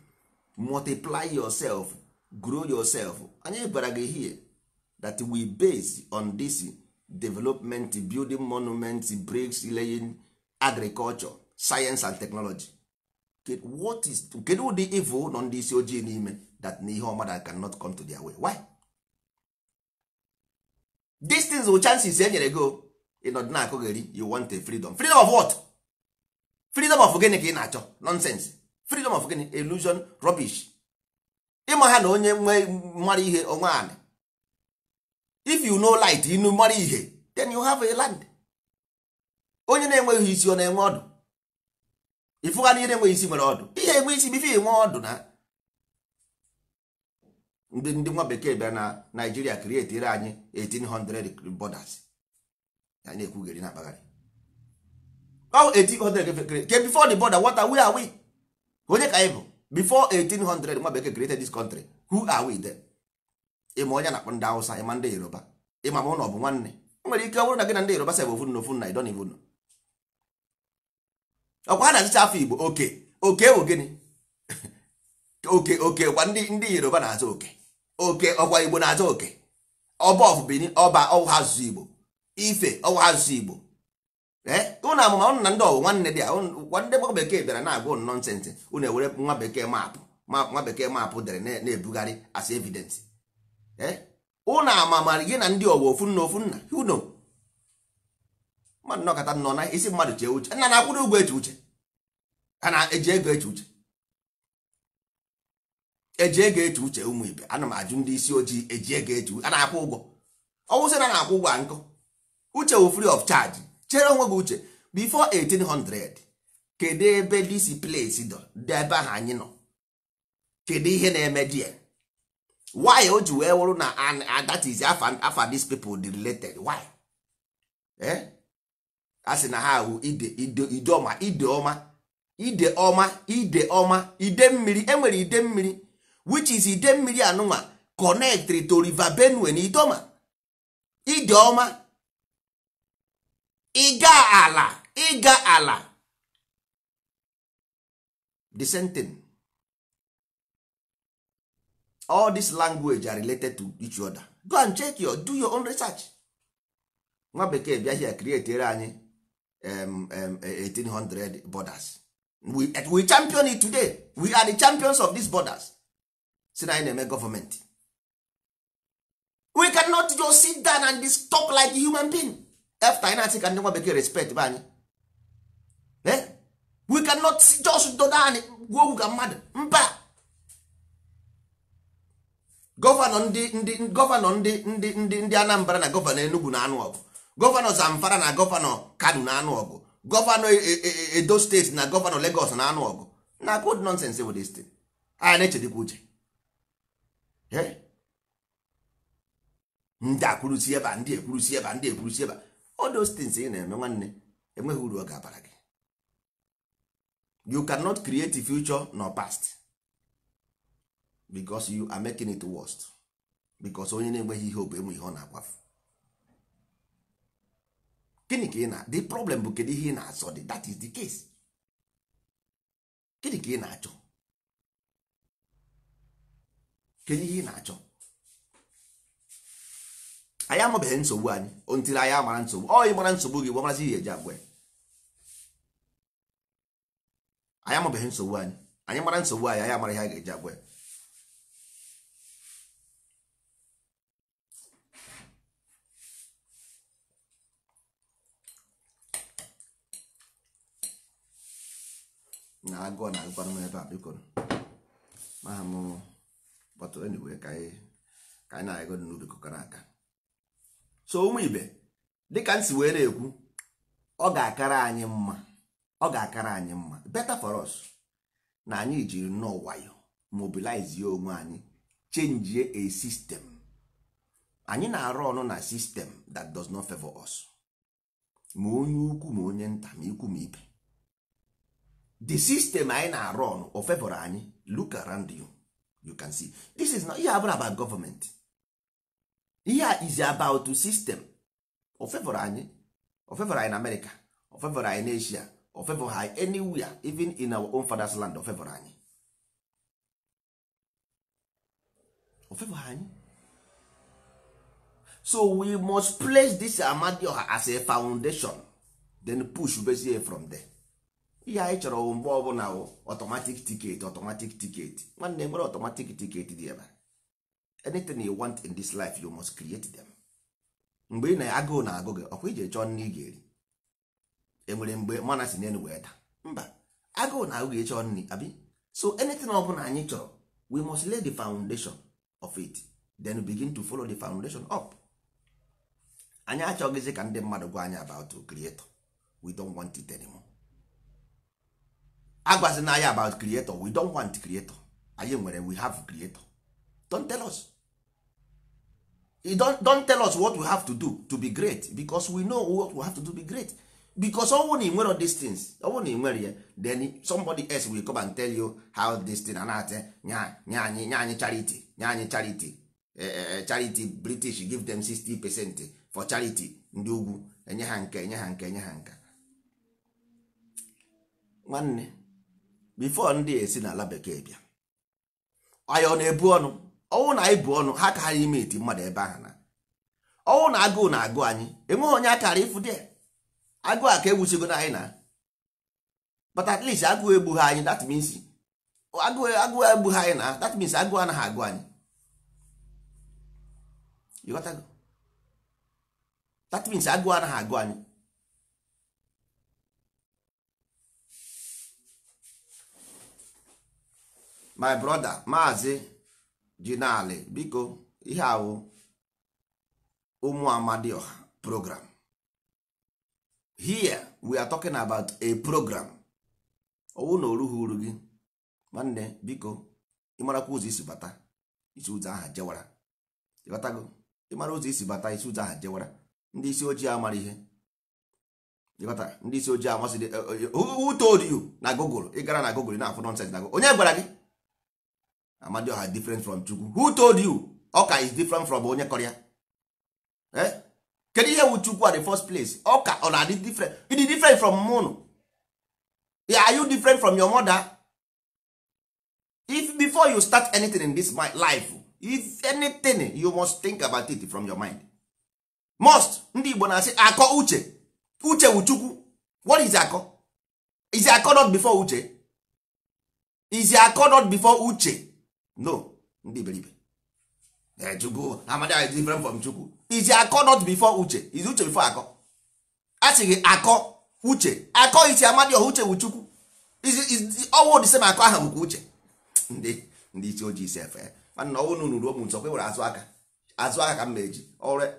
Multiply yourself, grow yourself. Anyị gwara gị here that we base on this development, building monuments, bricks laying, agriculture, science and technology. What is, kedu ụdị evil nọ ndị isi ojii n'ime that na ihe ọma that cannot come to their way? Why? These things will chances e nyere go ịnọdụ na-akụgheri. You want a freedom. Freedom of what? Freedom of gịnị ka ị na-achọ? Nonsense. Freedom of gịnị? Illusion, rubbish. Ịma ha na onye nwe mara ihe onwe anị. If you know light, you mara ihe, then you have a land. Onye na-enweghị isi, ọ na-enwe ọdụ? Ịfụga na ihe na-enweghị isi nwere ọdụ. Ihe enwe isi before enwe ọdụ. Na ndị nwa bekee bịara na Nigeria, create ire anyị 1800 borders. Anyị na-ekwugheri na akpagharị. Oh, 1800 ke. Before the border, what are we? Are we onye ka anyị bụ before 1800 nwa bekee created this country? Who are we then? Ịma onye na-akpọ ndị Hausa, ịma ndị Yoruba, ịma ma ụnọ bụ nwanne. Nwere ike ọ bụrụ na gị na ndị Yoruba sef ofu nna ofu nna, I don't even know. Ọkwa ha na-azịcha afọ Igbo oke oke bụ gịnị? Oke oke kwa ndị Yoruba na-aza oke oke, ọkwa Igbo na-aza oke. Ọba of Benin, ọba ọwụ asụsụ Igbo, Ife ọwụ asụsụ Igbo. Ụnụ amụma ụnụ na ndị ọwụ nwanne dị a, gwa ndị nwa bekee bịara na-agwa ụnụ nonsense, ụnụ ewere nwa bekee maapụ, nwa bekee maapụ dere na-ebugharị as evidence. Ụnụ amamara gị na ndị ọwụ ofu nna ofu nna, you know. Mmadụ nọkọta nọ na isi mmadụ chee uche nna na-akwụrụ ụgwọ eche uche, a na-eji ego eche uche, eji ego eche uche. Ụmụ ibe, ana m ajụ ndị isi ojii, eji ego eche uche, a na-akwụ ụgwọ? Ọwụsị na na-akwụ ụgwọ a nkọ uche wụ free of charge. Chere onwe gị uche before 1800, kedu ebe this place dọ dị ebe ahụ anyị nọ? Kedu ihe na-eme die? Why o ji wee wụrụ na that is afa these people dị related? Why? A sị na ha wụ ide ide ideọma ideọma ideọma ideọma ide mmiri. Enwere ide mmiri which is ide mmiri anụnwa connect to River Benue na Idoma. Ideọma ịga ala, ịga ala, the same thing. All this language are related to each other. Go and check your, do your own research. Nwa bekee bịa here create anyị 1800 borders. We champion it today. We are the champions of these borders. Si na anyị na-eme gọọmenti, we cannot just sit down and just talk like a human being after anyị na-asị ka ndị nwa bekee respect be anyị. We cannot just do down gwa okwu ka mmadụ. Mba, gọvanọ ndị ndị gọvanọ ndị ndị ndị ndị Anambra na gọvanọ Enugu na-anụ ọgụ, gọvanọ Zamfara na gọvanọ Kano na-anụ ọgụ, gọvanọ Edo steeti na gọvanọ Lagos na-anụ ọgụ. Na good nonsense with this thing. Anyị na-echedikwa uche. Ndị akwurusi ebe a, ndị ekwurusi ebe a, ndị ekwurusi ebe a, all those things ị na-eme nwanne, enweghị uru ọ ga-abara gị. You cannot create a future nor past because you are making it worst. Because onye na-enweghị ihe ọ bụ enwe ihe ọ na-akwafu. Gịnị ka ị na the problem bụ kedu ihe ị na-azọ dị? That is the case. Gịnị ka ị na-achọ? Kedu ihe ị na-achọ? Anyị amabeghị nsogbu anyị ntiri, anyị amara nsogbu ọ ị mara nsogbu gị, gbamarazi ihe eji agwa ya. Anyị amabeghị nsogbu anyị, anyị mara nsogbu anyị, anyị amara ihe a ga-eji agwa ya. Na agụọ na agụkwanụ m ebe a, biko maha m. But anyway, ka anyị na-agụ n'ubi kụkara aka. So ụmụ ibe, dịka m si wee na-ekwu, ọ ga-akara anyị mma, ọ ga-akara anyị mma, better for us na anyị jiri nnọọ nwayọ mobilize ya onwe anyị, change a system anyị na-arụ ọnụ na system that does not favor us, ma onye ukwu ma onye nta, ma ikwu ma ibe. The system anyị na-arụ ọnụ o favor anyị. Look around you, you can see this is not ihe abụrụ about government, ihe a is about system. O favor anyị, o favor anyị na America, o favor anyị na Asia, o favor anyị anywhere, even in our own father's land. O favor anyị, o favor anyị. So we must place this Amadioha as a foundation, then push bezie from there. Ihe anyị chọrọ bụ mgbe ọbụla wụ automatic ticket, automatic ticket. Nwanne, nwere automatic ticket dị ebe a. Anything you want in this life, you must create them. Mgbe ị na-agụụ na-agụ gị, ọkwa iji chọọ nne ị ga-eri. Enwere mgbe mana si n'elu wee daa mba, agụụ na-agụ gị, chọọ nri abi. So anything ọbụla anyị chọrọ, we must lay the foundation of it, then begin to follow the foundation up. Anyị achọghịzị ka ndị mmadụ gwa anyị about creator. We don't want it anymore. Agwazina anyị about creator. We don't want creator. Anyị nwere, we have creator. Don't tell us. You don't tell us what we have to do to be great, because we know what we have to do to be great. Because ọ bụrụ na ị nwere these things, ọ bụrụ na ị nwere ya, then somebody else will come and tell you how this thing. A na-atị nye anyị, nye anyị charity, nye anyị charity. Charity, British give them 60% for charity. Ndị ugwu enye ha nke, enye ha nke, enye ha nka. Nwanne, before ndị esi n'ala bekee bịa, anyị ọ na-ebu ọnụ? Ọnwụ na anyị bu ọnụ ha ka ha ime eti mmadụ ebe ahụ na ọnwụ na agụụ na-agụ anyị, enweghị onye akara ịfụ dị agụụ a ka egwusigo na anyị na, but at least agụụ egbughị anyị. That means agụụ egbughị anyị na, that means agụụ anaghị agụ anyị. You got to. That means agụụ anaghị agụ anyị. My brother Maazị Jinali, biko, ihe awụ ụmụ Amadioha program. Here we are talking about a program. Ọwụ na orughị uru gị, nwanne, biko, ịmarakwa ụzọ isi bata, isi ụzọ aha jewara. Ịghọtago? Ịmara ụzọ isi bata, isi ụzọ aha jewara. Ndị isi ojii amara ihe. Ịghọta? Ndị isi ojii amasị. Who told you na Google? Ị gara na Google na-afụ nonsense na Google. Onye gwara gị Amadioha different from Chukwu? Who told you ọka is different from onye kọrọ ya? Eh? Kedu ihe wu Chukwu at the first place? Ọka ọ na-adị different? It is different from mụnụ. Yeah, are you different from your mother? If before you start anything in this life, if anything, you must think about it from your mind. Must. Ndị Igbo na-asị akọ uche. Uche wu Chukwu. What is akọ? Is akọ not before uche? Is akọ not before uche? No. Ndị iberibe. Chukwu, Amadioha is different from Chukwu. Is akọ not before uche? Is uche before akọ? A sị gị akọ uche. Akọ isi Amadioha, uche wu Chukwu. Is ọwụ the same akọ ahụ bụkwa uche. Ndị isi ojii isi efe. Mana ọwụ nunu ruo m nso kwe were azụ aka. Azụ aka ka m na-eji. Ọrụ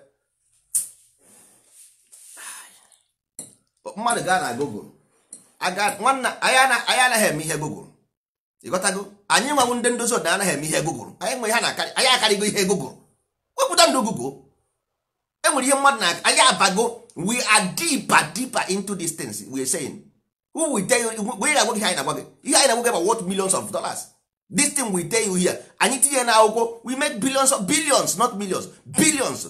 mmadụ gaa na Google. Nwanna, anyị anaghị eme ihe Google. Ịghọtago? Anyị nwanwu ndị ndozi ọdịnala anaghị eme ihe Google. Anyị nwe ha na-akarị, anyị akarịgo ihe Google. Wepụta ndụ Google. Enwere ihe mmadụ na anyị abago. We are deeper deeper into these things we are saying. Who will tell you? We na-agwa gị ihe anyị na-agwa gị. Ihe anyị na-agwa gị about worth millions of dollars. This thing we tell you here. Anyị tinye na akwụkwọ, we make billions of billions, not millions, billions.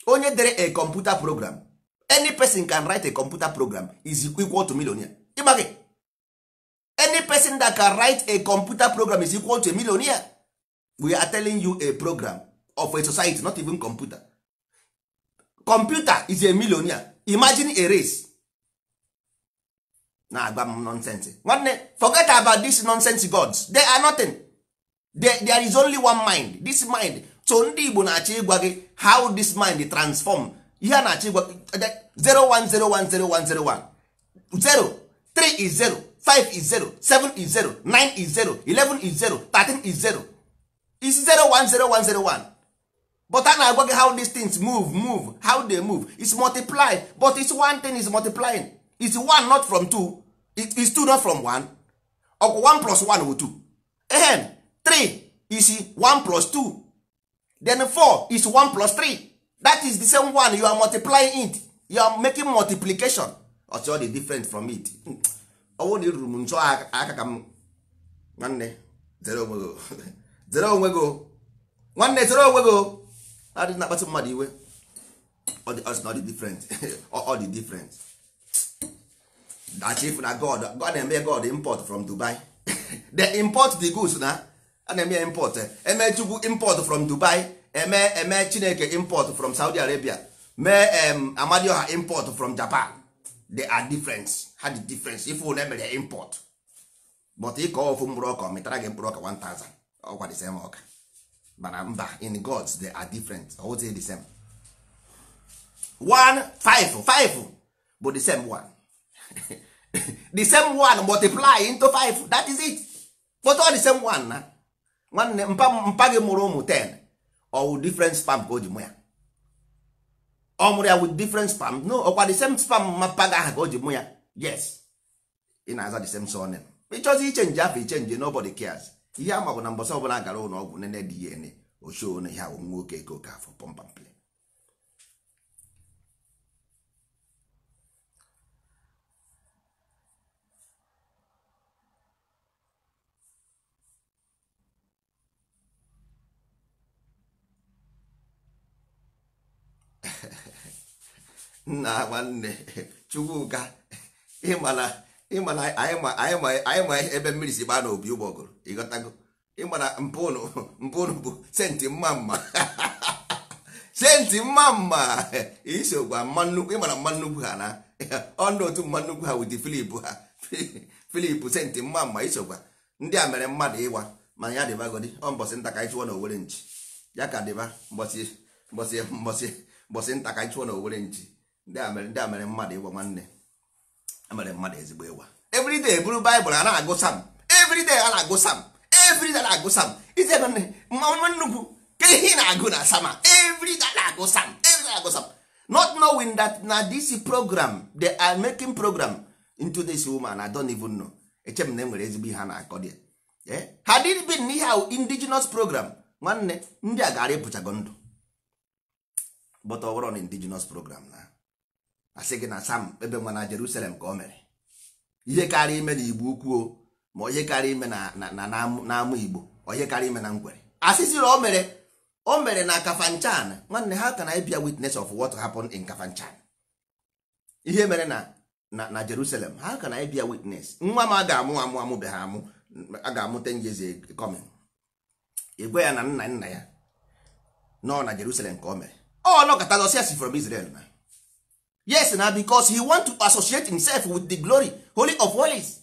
Onye dere a computer program, any person can write a computer program is equal to millionaire. Ịma gị? Any person that can write a computer program is equal to a millionaire. We are telling you a program of a society, not even computer. Computer is a millionaire. Imagine a race. Na-agba m nonsense. Nwanne, forget about these nonsense gods. They are nothing. There is only one mind. This mind. So ndị Igbo na-achọ ịgwa gị how this mind transform. Ihe a na-achọ ịgwa gị 0 1 0 1 0 1 0 1 0 3 is 0 5 is 0 7 is 0 9 is 0 11 is 0 13 is 0. It's 0 1 0 1 0 1. But a na-agwa gị how these things move, how they move. It's multiply, but it's one thing is multiplying. It's one not from two. It is two not from one. Or 1 plus 1 will 2. And 3 is 1 plus 2. Then 4 is 1 plus 3. That is the same one. You are multiplying it. You are making multiplication. Or the different from it. Ọwụ na iruru m nso aka ka m nwanne zere onwe gị. Zere onwe gị. Nwanne zere onwe gị. Adị na-akpatụ mmadụ iwe. Ọ dị different. Ọ dị different. That if na God na-eme God import from Dubai. They import the goods na. A na-eme import. Eme Chukwu import from Dubai. Eme Chineke import from Saudi Arabia. Mee Amadioha import from Japan. They are different. Ha dị difference. If unu emere import. But ịkọ ofu mkpụrụ ọka, ọ mịtara gị mkpụrụ ọka 1000. Ọkwa the same ọka. Mana mba, in gods they are different. Ọ the same. 1 5 5 but the same one. The same one multiply into 5. That is it. But all the same one na. Nwanne mpa gị mụrụ ụmụ 10 or different spam ka o ji mụ ya. Ọ mụrụ ya with different spam. No, ọkwa the same spam mpa gị ahụ ka o ji mụ ya. Yes. Ị na-aza the same surname. Ịchọzi ichenji afọ ichenji, nobody cares. Ihe ama bụ na mbọsị ọbụla gara ụlọ ọgwụ nene DNA osho na ihe awụ nwoke ego ka afọ pump and play. Nna nwanne Chukwuka, ịmana ịmana anyị ma ebe mmiri si gbaa n'obi ụgbọgụrụ, ịghọtago? Ịmana mpụnụ mpụnụ bụ senti mma mma, senti mma mma isokwa mma nnukwu. Ịmana mma nnukwu ha na ọnụ otu mma nnukwu ha wit Filip ha, Filip senti mma mma isokwa ndị a mere mmadụ ịwa. Mana ya dịbagodi ọ mbọsị nta ka anyị chụọ na owere nchi ya ka dịba mbọsị mbọsị mbọsị mbọsị nta ka anyị chụọ na owere nchi. Ndị a mere mmadụ ịwa, nwanne, a mere mmadụ ezigbo ịwa. Everyday buru Baịbụl a na-agụ Psalm, everyday a na-agụ Psalm, everyday a na-agụ Psalm. Ise mma nnukwu ka ihe ị na-agụ na Psalm a, everyday a na-agụ Psalm, everyday a na-agụ Psalm, not knowing that na this program they are making program into this woman. I don't even know. Eche m na enwere ezigbo ihe a na-akọ dị. Had it been ihe ahụ indigenous program, nwanne, ndị a gara ịpụchago ndụ. But ọ bụrụ na indigenous program na asị gị na Psalm ebe nwa na Jerusalem ka o mere ihe karịa ime na Igbo ukwu o, ma ihe karịa ime na n'ama Igbo, ọ ihe karịa ime na Nkwere, asịsịrị o mere na Kafanchan. Nwanne, how can I be a witness of what happened in Kafanchan? Ihe mere na Jerusalem, how can I be a witness? Nwa m a ga-amụ amụ amụbeghị amụ, a ga-amụ 10 years coming, igwe ya na nna nna ya nọ na Jerusalem ka o mere. Ọ nọkọta si from Israel na yes na because he want to associate himself with the glory, holy of holies.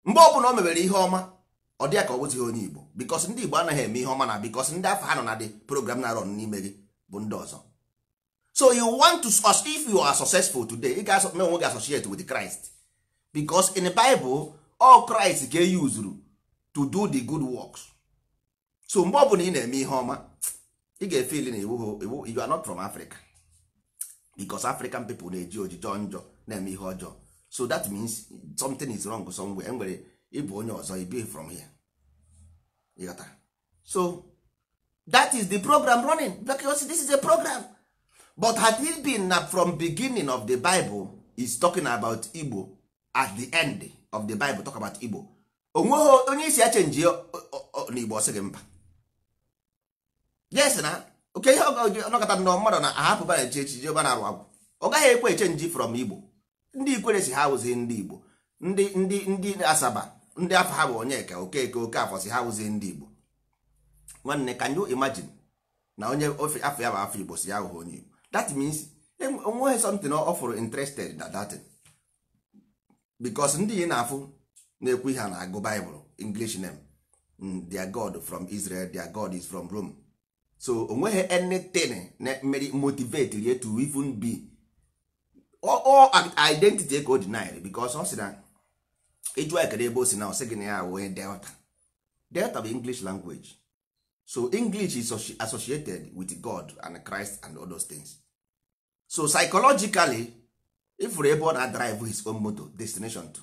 Mgbe ọbụla o mewere ihe ọma, ọ dị ya ka ọ bụzighị onye Igbo, because ndị Igbo anaghị eme ihe ọma na because ndị afọ ha nọ na the program na run n'ime gị bụ ndị ọzọ. So you want to, if you are successful today, ị ga-eme onwe gị associate with Christ, because in the Bible, all Christ ka e usuru to do the good works. So mgbe ọbụla ị na-eme ihe ọma, ị ga-efeel na iwu you are not from Africa, because African people na-eji ojijọ njọ na-eme ihe ọjọọ. So that means something is wrong somewhere. Enwere ịbụ onye ọzọ ibe from here. Ịghọtara? So that is the program running, because this is a program. But had it been na from beginning of the Bible is talking about Igbo, at the end of the Bible talk about Igbo, onweghị onye isi echange n'Igbo, ọsị gị mba. Yes na oke ihe ọnọkọta nnọọ mmadụ na ahapụ ba na-echi echichi ebe na-arụ agwụ, ọ gaghị ekwe echange from Igbo. Ndị Ikwere si ha wụzi ndị Igbo, ndị Asaba, ndị afọ ha bụ Onyeka Okeke Oke Afọ si ha wụzi ndị Igbo. Nwanne, can you imagine na onye ofe afọ ya bụ afọ Igbo si ya ahụghị onye Igbo? That means onweghị something ọ fụrụ interested na that thing, because ndị ị na-afụ na-ekwu ihe a na-agụ Bible English name, their God from Israel, their God is from Rome. So onweghị anything na mere motivate ye to even be all identity ka o deny, because ọ sị na ịjụọ ekele ebe o si na, ọ sị gị na ya onye Delta. Delta bụ English language. So English is associated with God and Christ and all those things. So psychologically, ifuru ebe ọ na-drive his own motor destination to,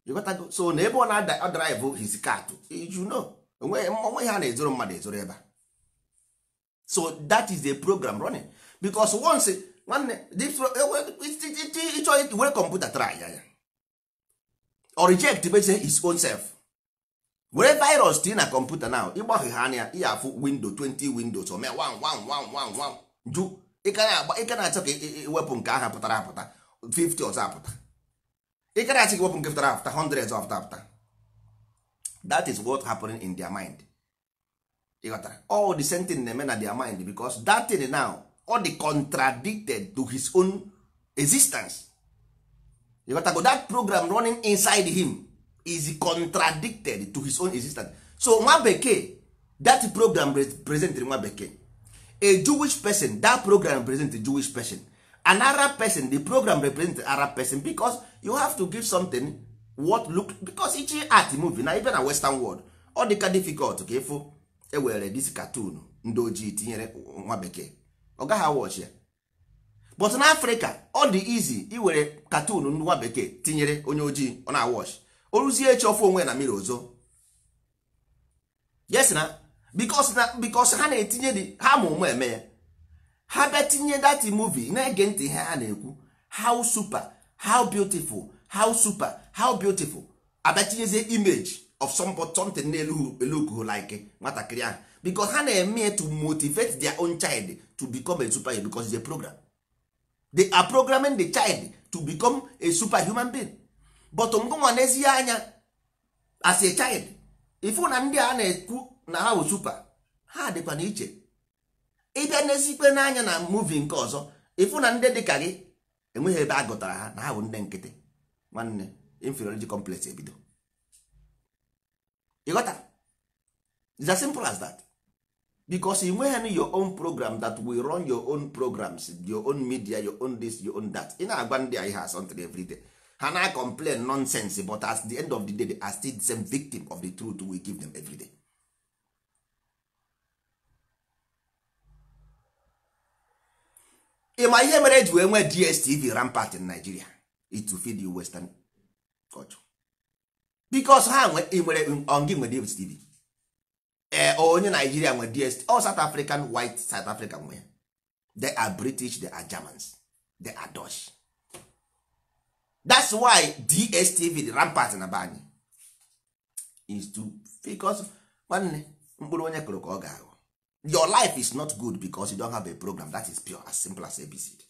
you got to go. So na ebe ọ na-drive his car to, you know, onwe ha na-ezoro mmadụ ezoro ebe a. So that is the program running, because once, nwanne, ịchọ were kọmputa try ya ya or reject bese his own self, were virus tinye na kọmputa now, ịgbaghe ha anya, ihe afụ window 20 windows ome 1 1 1 1 1 ju. Ị ka na-achọ ka iwepụ nke ahụ pụtara apụta, 50 ọzọ apụta. Ị ka na-achọ ka iwepụ nke pụtara apụta, 100 ọzọ apụta apụta. That is what happening in their mind. Ịghọtara? All the same thing na-eme na their mind, because that thing now all the contradicted to his own existence. Ịghọtago? That program running inside him is contradicted to his own existence. So nwa bekee, that program represent nwa bekee. A Jewish person, that program represent a Jewish person. An Arab person, the program represent Arab person, because you have to give something what look, because each art movie na even na Western world, ọ dịka difficult ka ịfụ ewere this cartoon ndị ojii tinyere nwa bekee, ọ gaghị awatch ya. But na Africa, ọ dị easy iwere cartoon ndị nwa bekee tinyere onye ojii, ọ na-awatch, o ruzie echi, ọfụ onwe na mmiri ozo. Yes na because ha na-etinye dị ha ma ụmụ eme ya, ha bịa tinye that movie, na-ege ntị ihe ha na-ekwu, how super, how beautiful, how super, how beautiful. Abịa tinyezie image of something na-elu elukuhu like nwatakịrị ahụ, because ha na-eme to motivate their own child to become a superhero, because it's a program. They are programming the child to become a superhuman being. But ngụnwa n'ezie anya as a child, ifu na ndị a na-ekwu na ha bụ super, ha dịkwa n'iche. Ịbịa n'ezikpe n'anya na movie nke ọzọ, ifu na ndị dịka gị enweghị ebe a gụtara ha na ha bụ ndị nkịtị. Nwanne, inferiority complex ebido. Ịghọta? It's as simple as that. Because you nweghị your own program that will run your own programs, your own media, your own this, your own that. Ị na-agwa ndị a ihe asọntịrị everyday, ha na complain nonsense, but at the end of the day they are still the same victim of the truth we give them every day. Ị ma ihe mere eji wee nwee DSTV rampart in Nigeria? It to feed you western culture. Because ha nwere ongi nwe DSTV. Ee, onye Nigeria nwe DSTV, all South African, white South African nwe. They are British, they are Germans, they are Dutch. That's why DSTV the rampart na be anyị is to, because nwanne, mkpụrụ onye kụrụ ka ọ ga-aghọ. Your life is not good because you don't have a program that is pure, as simple as ABCD.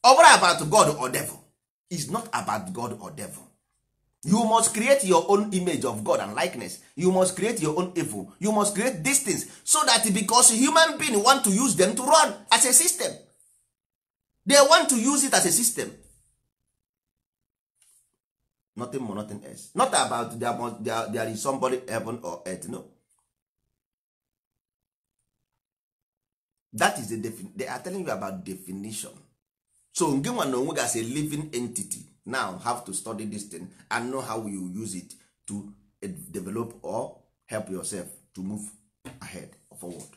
Ọ bụrụ about God or devil. It's not about God or devil. You must create your own image of God and likeness. You must create your own evil. You must create these things so that because human being want to use them to run as a system. They want to use it as a system. Nothing more, nothing else. Not about there is somebody heaven or earth. No. That is the they are telling you about definition. So nge nwa na onwe as a living entity now have to study this thing and know how you use it to develop or help yourself to move ahead or forward.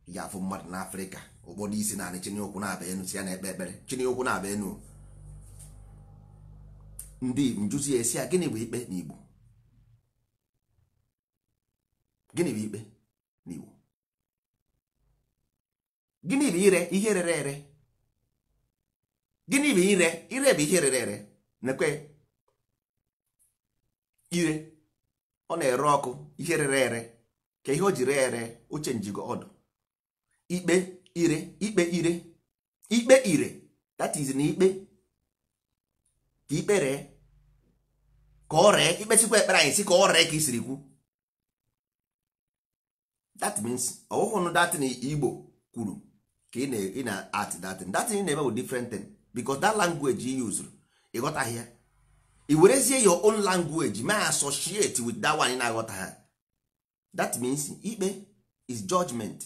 Ya afụ mmadụ n'Afrịka ụfọdụ isi naanị chinye ụkwụ na-aba enu, si ya na-ekpe ekpere chinye ụkwụ na-aba enu. Ndị njuzi esi ya, gịnị bụ ikpe n'Igbo? Gịnị bụ ikpe n'Igbo? Gịnị bụ ire ihe rere ere? Gịnị bụ ire? Ire bụ ihe rere ere. Nekwe ire, ọ na-ere ọkụ, ihe rere ere. Ka ihe o ji ree ere, uche njigo ọdụ. Ikpe ire, ikpe ire, ikpe ire. That is na ikpe ka ikpe ree, ka ọ ree. Ikpesikwa ekpere anyị si ka ọ ree ka i siri kwu. That means ọhụhụnụ that na Igbo kwuru ka ị na-at that thing. That thing na-eme bụ different thing because that language you use ị ghọtaghị ya. I werezie your own language ma associate with that one ị na-aghọta ha. That means ikpe is judgment,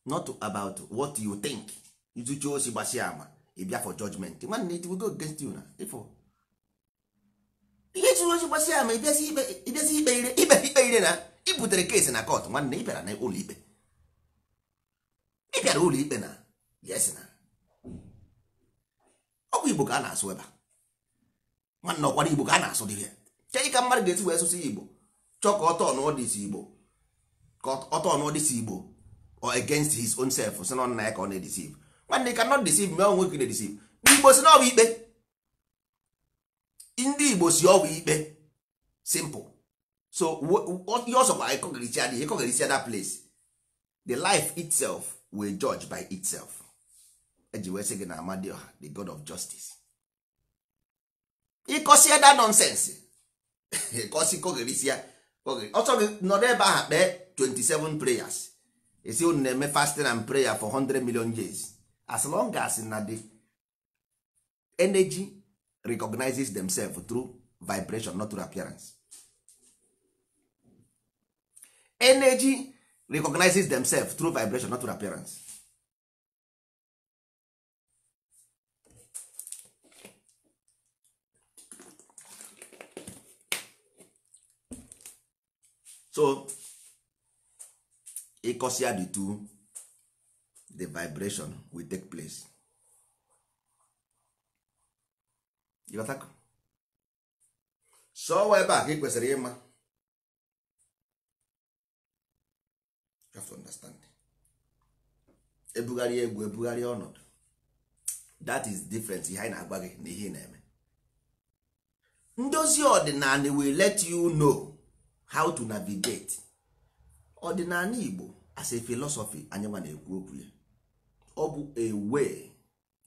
not about what you think. Izuchi osi gbasia ama ị bịa for judgment. Nwanne, it will go against you na ifo ihe zuru osi gbasia ama ịbịazi ikpe ire, ikpe ire na i butere case na court. Nwanne, ị bịara na ụlọ ikpe, ị bịara ụlọ ikpe na yes na ọ bụ Igbo ka a na-asụ ebe a. Nwanne, ọkwara Igbo ka a na-asụ dị ya. Chee ka mmadụ ga-esi wee sụsụ Igbo chọọ ka ọtọ n'ọdịsi Igbo, ka ọtọ n'ọdịsi Igbo or against his own self, sị na nna ya ka ọ na-edeceive. Nwanne, you cannot deceive me, onwe gị na-edeceive. Ndị Igbo si na ọ bụ ikpe. Ndị Igbo si ọ bụ ikpe. Simple. So ihe ọsọkwa ịkọgịrịsịa that place, the life itself will judge by itself. Eji wee sị gị na Amadioha, the god of justice. Ịkọsịa that nonsense, ịkọsị kọgịrịsịa ọsọ gị nọrọ ebe ahụ kpee 27 prayers. Esi unu na-eme fasting and prayer for 100 million years. As long as na the energy recognizes themselves through vibration, not through appearance. Energy recognizes themselves through vibration, not through appearance. So ịkọsịa the two, the vibration will take place. You got that? So ebe a ka ị kwesịrị ịma. You have to understand. Ebugharị egwu, ebugharị ọnọdụ. That is different. Ihe anyị na-agwa gị na ihe ị na-eme. Ndozi ọdịnala will let you know how to navigate. Ọdịnala Igbo as a philosophy anyị nwa na-ekwu okwu ya. Ọ bụ a way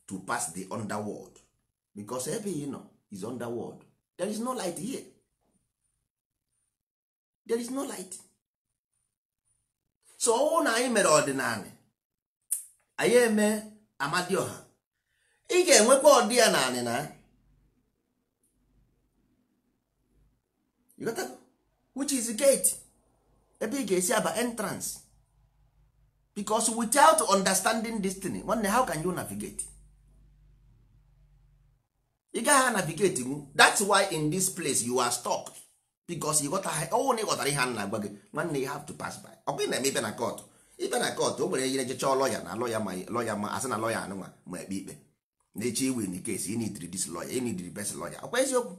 to pass the underworld, because ebe ị nọ is underworld. There is no light here. There is no light. So ọwụ na anyị mere ọdịnala, anyị eme amadioha, ị ga-enwekwa ọdị ya naanị na. You got that? Which is the gate ebe ị ga-esi aba entrance. Because without understanding this thing, nwanne, how can you navigate? Ị gaghị navigate nwu. That's why in this place you are stuck, because you got ọwụ na ị ghọtara ihe a na-agwa gị, nwanne, you have to pass by. Ọkwa ị na-eme ịbịa na court, ịbịa na court, o nwere ihe jecha lọya na lọya ma lọya ma asị na lọya anụnwa ma ekpe ikpe na-eche iwin case, you need this lawyer, you need the best lawyer. Ọkwa eziokwu?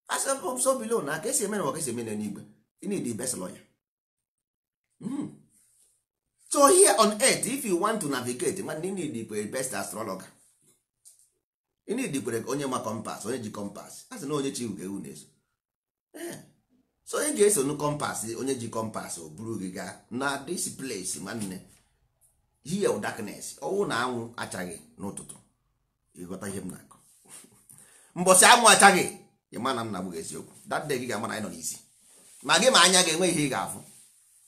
Asị so below na ka esi eme na ka esi eme n'igwe, you need the best lawyer. So here on earth, if you want to navigate, man, you need the best astrologer. You need the onye ma compass, onye ji compass. Asị na onye chi ugo na-eso. So ị ga-eso nu compass, onye ji compass o buru gị gaa na this place, nwanne. Here darkness, ọwụ na anwụ achaghị n'ụtụtụ. Ịghọta ihe m na-akọ? Mbọsị anwụ achaghị, ị ma na m na-agbụ gị eziokwu. That day gị ga-ama na anyị nọ n'isi. Ma gị ma anya gị enweghị ihe ị ga-afụ.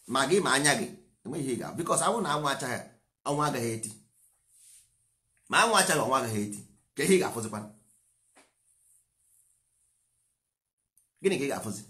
Ma gị ma anya gị enweghị ihe ị ga-afụ. Because anwụ na anwụ achaghị, ọnwa agaghị eti. Ma anwụ achaghị, ọnwa agaghị eti. Ka ihe ị ga-afụzikwa? Gịnị ka ị ga-afụzi?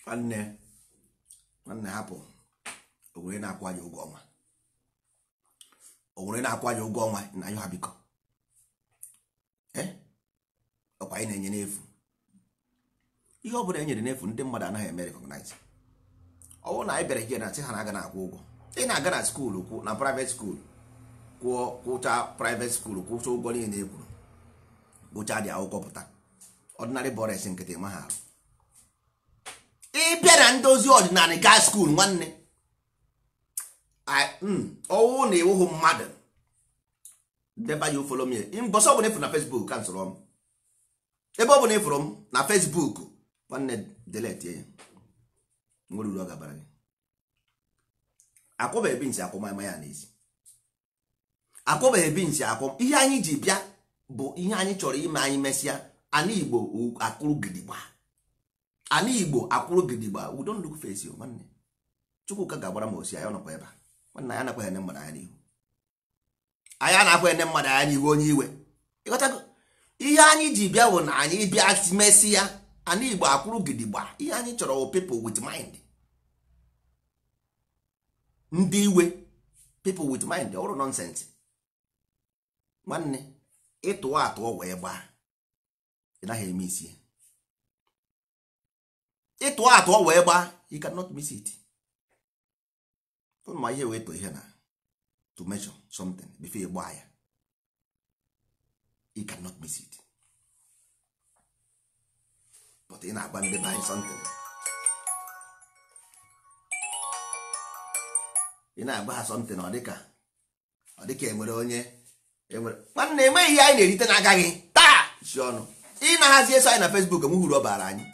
Nwanne, nwanne, hapụ owere na-akwụ anyị ụgwọ ọnwa, owere na-akwụ anyị ụgwọ ọnwa na anyụ ha biko. Ọkwa anyị na-enye n'efu. Ihe ọ bụla e nyere n'efu, ndị mmadụ anaghị eme recognize. Ọ bụrụ na anyị bịara here na sị ha na-aga na-akwụ ụgwọ, ị na-aga na school kwụ na private school kwụọ, kwụcha private school kwụcha ụgwọ niile e kwuru, gwụcha dị akwụkwọ pụta, ordinary bores nkịtị ma ha arụ. Ị bịa na ndozi ọdịnala gaa school, nwanne, ọwụ na iwuhụ mmadụ deba you follow me. Mbọsọ ọ bụla ịfụrụ na Facebook, cancel m. Ebe ọ bụla ịfụrụ m na Facebook, nwanne, delete ya. Nwere uru ọ gabara gị. Akwụbeghị ebe nsị akwụ ma ya n'ezi, akwụbeghị ebe nsị akwụ. Ihe anyị ji bịa bụ ihe anyị chọrọ ime. Anyị mesịa, ana Igbo akwụrụ gidigba, ana Igbo akwụrụ gidigba. We don't look face you, nwanne. Chukwuka ga-agbara m osi anyị ọnọkwa ebe a, nwanne. Anyị anakwaghị ene mmadụ anya n'ihu, anyị anakwa ene mmadụ anya n'ihu onye iwe. Ịghọtago? Ihe anyị ji bịa bụ na anyị bịa mesịa, ana Igbo akwụrụ gidigba. Ihe anyị chọrọ bụ people with mind, ndị iwe, people with mind. Ọrụ nonsense, nwanne, ịtụọ atụọ wee gbaa, ị naghị eme isi. Ịtụọ atụọ wee gbaa, you cannot miss it. Ma ihe wee too ihe na to measure something before ị gbaa ya, you cannot miss it. But ị na-agba ndị be anyị something, ị na-agba ha something, ọ dịka ọ dịka enwere onye enwere. Nwanne, enweghị ihe anyị na-erite n'aka gị taa isi ọnụ. Ị na-ahazi eso anyị na Facebook, enweghị uru ọ bara anyị,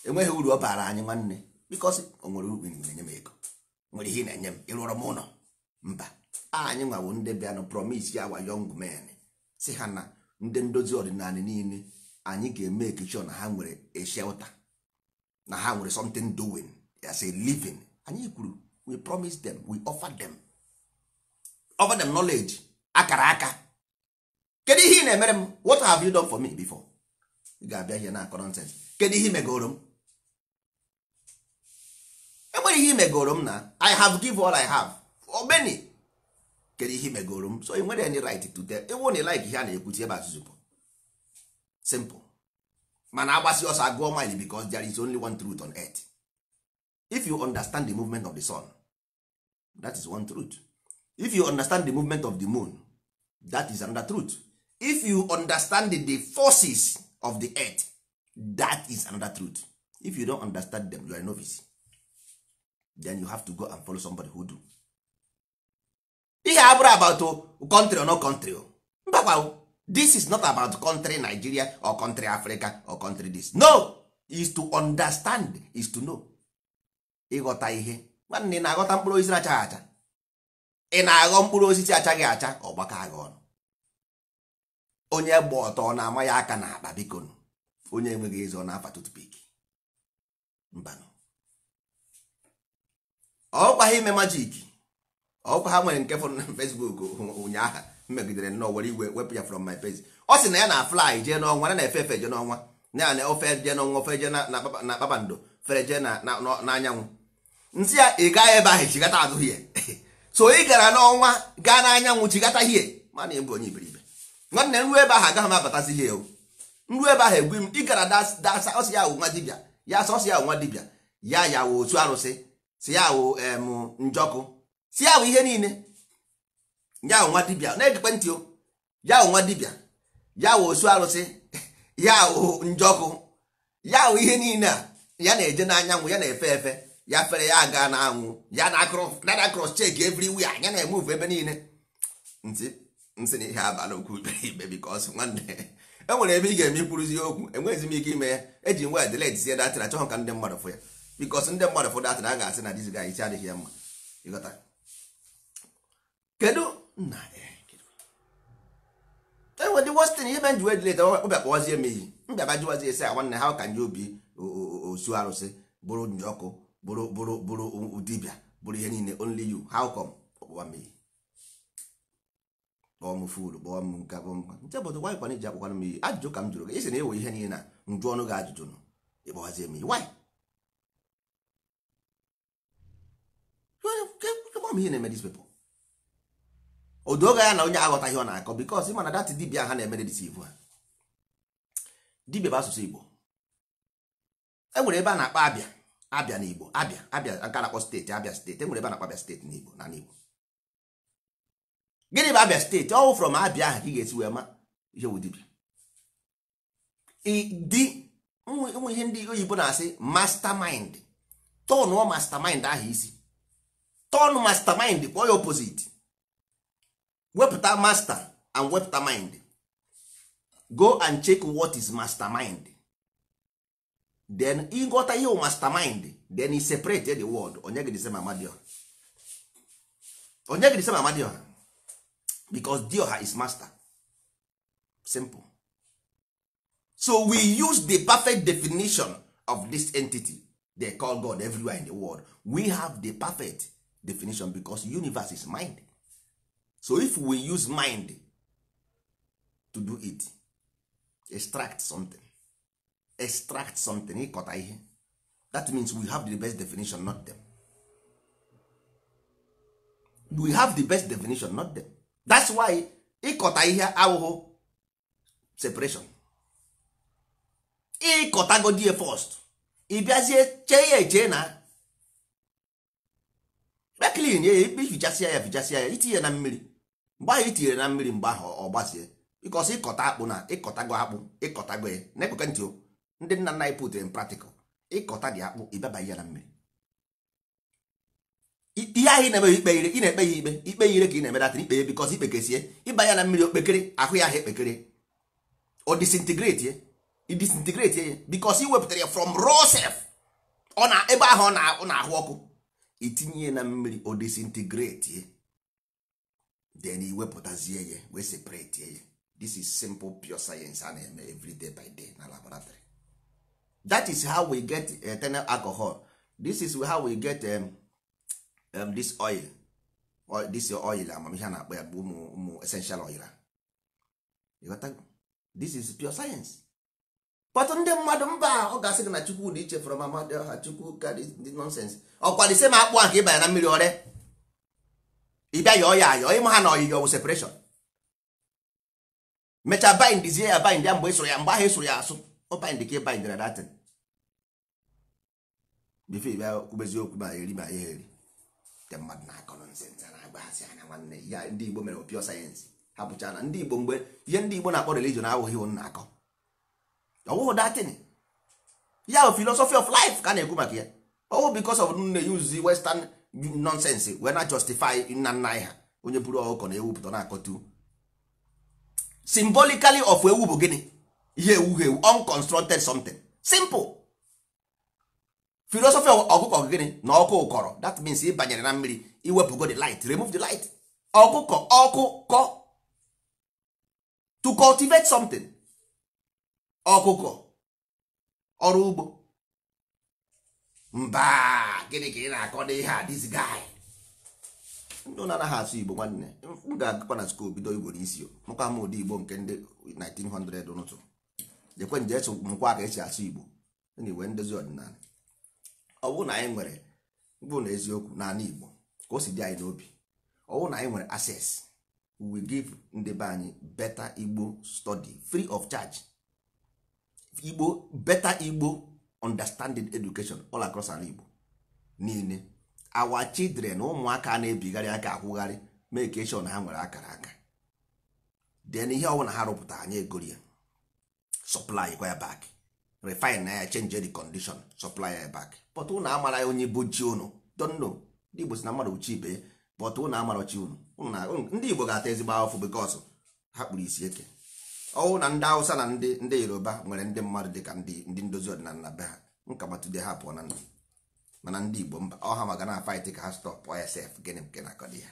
enweghị uru ọ bara anyị, nwanne. Because o nwere uru na-enye m ego, nwere ihe ị na-enye m, ịrụọrọ m ụlọ? Mba. Anyị nwawo ndị bịanụ promise ya wa young men, si ha na ndị ndozi ọdịnala niile anyị ga-eme sure na ha nwere a shelter, na ha nwere something doing as a living. Anyị kwuru, we promise them, we offer them knowledge akara aka. Kedu ihe ị na-emere m? What have you done for me before? Ị ga-abịa ihe na-akọ nonsense. Kedu ihe ị megoro m? Enwere ihe ị megoro m na I have give all I have for many. Kedu ihe ị megoro m? So ị nwere any right to tell ịwụ na like ihe a na-ekwuchi ebe azụzụ bụ simple. Mana agbasi ọsọ agụọ mile, because there is only one truth on earth. If you understand the movement of the sun, that is one truth. If you understand the movement of the moon, that is another truth. If you understand the forces of the earth, that is another truth. If you don't understand them, you are a novice. Then you have to go and follow somebody who do. Ihe abụrụ about country or no country, mbakwa. This is not about country Nigeria or country Africa or country this. No, is to understand, is to know. Ịghọta ihe, nwanne, ị na-aghọta mkpụrụ osisi na-achaghị acha, ị na-aghọ mkpụrụ osisi achaghị acha, ọgbakọ agha ọnụ. Onye gba ọtọ ọ na-ama ya aka na akpa, biko. Onye enweghị eze ọ na-afa toothpick? Mbanụ, ọkwa ha ime magic, ọkwa ha nwere nke fọrọ na Facebook ụnyaahụ megidere nnọọ, were iwe wepụ ya from my page. Ọ sị na ya na fly jee n'ọnwa, na na-efe efe jee n'ọnwa, na ofe jee n'ọnwa, ofe jee na kpakpando, fere jee n'anyanwụ. Nsị ya, ị gaghị ebe ahụ chigata azụ hie. So ị gara n'ọnwa, gaa n'anyanwụ, chigata hie, mana ị bụ onye iberibe. Nwanne, nru ebe ahụ agaghị m abatazi hie o. Nru ebe ahụ egwu m. Ị gara dasa. Ọsị ya wụ nwa dibịa, ya sọsị ya wụ nwa dibịa, ya ya wụ otu arụsị, si ya wụ em njọkụ, si ya wụ ihe niile, ya wụ nwa dibịa na-egekwe ntị o. Ya wụ nwa dibịa, ya wụ osu arụsị, ya wụ njọkụ, ya wụ ihe niile a. Ya na-eje n'anyanwụ, ya na-efe efe, ya fere ya aga n'anwụ, ya na cross check everywhere, ya na-emove ebe niile. Ntị nsị na ihe abalị okwu ikpe, because nwanne, enwere ebe ị ga-eme ikwuruzi okwu, enweghịzi m ike ime ya. Eji nwe delete sie that thing. Achọghị ka ndị mmadụ fụ ya, because ndị mmadụ fụ that thing, a ga-asị na this guy isi adịghị ya mma. Ịghọta? Kedu nna enwe the worst thing, ihe me nji wee delete, ọbịa kpọwazie m iyi, mbịa jụwazie esi a, nwanne, how can you be osu arụsị, bụrụ njọkụ, bụrụ dibịa, bụrụ ihe niile, only you? How come? Ọkpọwa m iyi, kpọọ m fool, kpọọ m nka, kpọọ m nche. Bụ why kwana iji akpọkwana m iyi? Ajụjụ ka m jụrụ gị. Isi na ewe ihe niile na njụ ọnụ gị ajụjụ nụ, ịkpọwazie m iyi, why? M ihe na-eme these people, odoga ya na onye aghọta ihe ọ na-akọ, because ịma na that dibịa ha na-emere deceive ha. Dibịa bụ asụsụ Igbo. E nwere ebe a na-akpọ Abịa, Abịa na Igbo, Abịa, Abịa nke a na-akpọ steeti Abịa steeti. E nwere ebe a na-akpọ Abịa steeti n'Igbo na Igbo. Gịnị bụ Abịa steeti? Ọ from Abịa ahụ ka ị ga-esi wee ma ihe wụ dibịa. Di ụmụ ihe ndị oyibo na-asị mastermind, tọnụọ mastermind ahụ isi, tọn mastermind, kpọọ ya opposite, wepụta master and wepụta mind. Go and check what is mastermind, then ịghọta ihe mastermind, then you separate the word. Onye gị the same Amadioha, onye gị the same Amadioha, because Dioha is master. Simple. So we use the perfect definition of this entity they call God everywhere in the world. We have the perfect definition because universe is mind. So if we use mind to do it, extract something, extract something, ịkọta ihe, that means we have the best definition, not them. We have the best definition, not them. That's why ịkọta ihe awụhụ separation. Ịkọtagodie first, ị bịazie chee ya eche na bịa clean ya, ifichasịa ya, fichasịa ya, itinye na mmiri. Mgbe ahụ itinyere na mmiri, mgbe ahụ ọ gbasie, because ịkọta akpụ na ịkọtago akpụ, ịkọtago ya na-ekwekwe ntị o. Ndị nna nna anyị put in practical. Ịkọta dị akpụ, ịbịaba ya na mmiri. Ihe ahụ ị na-eme ikpe ire, ị na-ekpe ya ikpe, ikpe ya ire ka ị na-eme datịrị ikpe ya, because ikpe kesie ịba ya na mmiri, okpekere ahụ ya ahụ ekpekere, o disintegrate ya, i disintegrate ya, because ị wepụtara ya from raw self. Ọ na ebe ahụ ọ na-ahụ ọkụ, itinye ya na mmiri, o disintegrate ya, then i wepụtazie ya, wee separate ya. This is simple pure science a na-eme every day by day na laboratory. That is how we get ethanol alcohol. This is how we get this oil, oil, this oil amamihe a na-akpọ ya bụ ụmụ essential oil a. You got that? This is pure science. But ndị mmadụ mba, ọ ga-asị gị na Chukwu dị iche from Amadioha, Chukwu ka dị nonsense. Ọkwa the same akpụ ahụ ka ịbanye na mmiri ọrịa, ịbịa yọọ ya ayọ, ịma ha na ọyịyọ bụ separation. Mechaa bind zie ya, bind ya mgbe ị sụrụ ya, mgbe ahụ ị sụrụ ya asụ, ọ bind ka ị bind na datin before ị bịa kwubezi okwu ma eri ma ihe eri. Ndị mmadụ na-akọ nonsense, na-agbasị anya. Nwanne ya, ndị Igbo mere pure science. Hapụcha na ndị Igbo mgbe ihe ndị Igbo na-akpọ religion awụghị ụnụ na-akọ. Ọwụghị datin ya bụ philosophy of life ka a na-ekwu maka ya. Ọwụ because of nne use western nonsense wee na justify nna nna anyị ha. Onye buru ọkụkọ na ewu pụta na-akọtu symbolically of ewu bụ gịnị? Ihe ewu ewu unconstructed something simple. Philosophy of ọkụkọ gịnị? Na ọkụ ụkọrọ. That means ị banyere na mmiri, iwepụgo the light, remove the light. Ọkụkọ ọkụkọ to cultivate something. Ọkụkọ ọrụ ugbo. Mba, gịnị ka ị na-akọ n'ihe a this guy? Ndị na-anaghị asụ Igbo nwanne, m ga-agakwa na skuul bido Igbo n'isi o. Mụkwa m ụdị Igbo nke ndị 1900 ụtụ. Jekwe nje eso mkwa ka esi asụ Igbo na iwe ndozi ọdịnala. Ọ bụrụ na anyị nwere bụ na eziokwu n'ala Igbo ka o si dị anyị n'obi, ọ bụrụ na anyị nwere access, we will give ndị be anyị better Igbo study free of charge. Igbo better Igbo understanding education all across ala Igbo niile. Our children, ụmụaka na-ebigharị aka akwụgharị, make sure na ha nwere akara aka. Then ihe ọbụla ha rụpụtara anyị egori ya, supply kwa ya back, refine na ya, change the condition, supply ya back. But ụnụ amara ya onye bụ chi ụnụ, don't know. Ndị Igbo si na mmadụ bụ chi ibe ya, but ụnụ amara chi ụnụ. Ndị Igbo ga-ata ezigbo ahụfụ because ha kpuru isi eke. Ọwụ na ndị Hausa na ndị Yoruba nwere ndị mmadụ dị ka ndị ndozi ọdịnala na be ha, nkamatude ha pụọ na ndụ. Mana ndị Igbo mba, ọha maka na fight ka ha stop sf gịnị nke na-akọdị ya.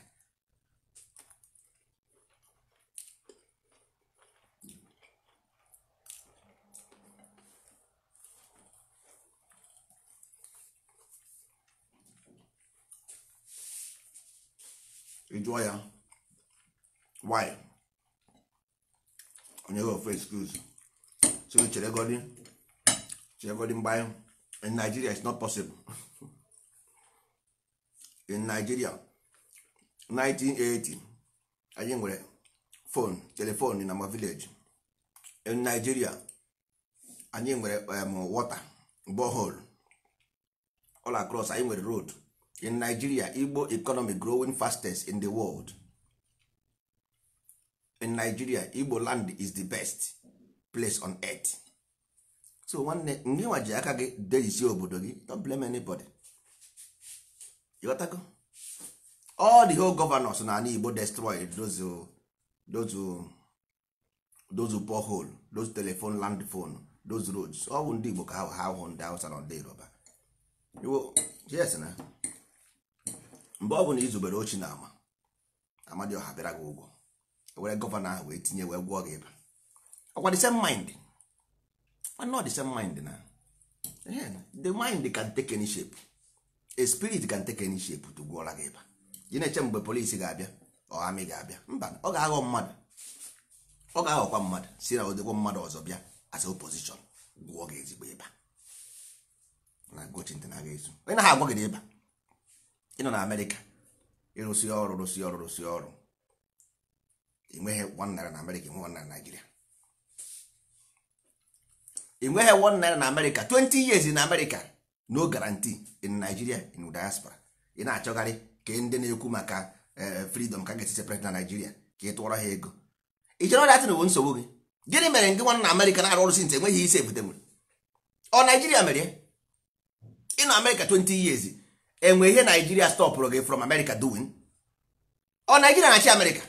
Ị jụọ ya why, onye gị ofe excuse. So cheregodi cheregodi mgbe in Nigeria it's not possible. In Nigeria 1980 anyị nwere phone, telephone in our village. In Nigeria anyị nwere water borehole all across, anyị nwere road. In Nigeria Igbo economy growing fastest in the world. In Nigeria Igbo land is the best place on earth. So nwanne, ndị nwa ji aka gị dejisi obodo gị, don't blame anybody. You got to go. All the whole governors na ala Igbo destroy those borehole, those telephone, land phone, those roads. Ọ bụ ndị Igbo ka ha hụ ndị Hausa na ndị Yoruba. Yes na mgbe ọ bụ na izubere ochi na ama Amadioha bịara gị ụgwọ, were gọvanọ ahụ wee tinye wee gwụọ gị ịba. Ọkwa the same mind, not the same mind na the mind can take any shape, a spirit can take any shape to gwọra gị ịba. Ị na-eche mgbe polisi ga-abịa ọ amị ga-abịa, mba, ọ ga-aghọ mmadụ, ọ ga-aghọkwa mmadụ si na odịkwa mmadụ ọzọ bịa as opposition gwụọ gị ezigbo ịba. Na gochi ntị na-aga ezu onye na ha agwa gị na ịba. Ị nọ na Amerịka ịrụsị ọrụ rụsị ọrụ rụsị ọrụ, ị nweghị 1 naira na Amerịka, ị nweghị 1 naira na Naịjirịa, ị nweghị 1 naira na Amerịka. 20 years in America, no guarantee. In Nigeria, in diaspora, ị na-achọgharị ka ndị na-ekwu maka freedom ka ga-esi separate na Nigeria ka ị tụọrọ ha ego. Ị chere ọdịatị na nsogbu gị? Gịnị mere nke nwanne na Amerịka na-arụ ọrụ since enweghị isi ebute nwere? Ọ Nigeria mere ị nọ Amerịka 20 years, enwe ihe Nigeria stọpụrụ gị from America doing? Ọ Nigeria na-achị Amerịka?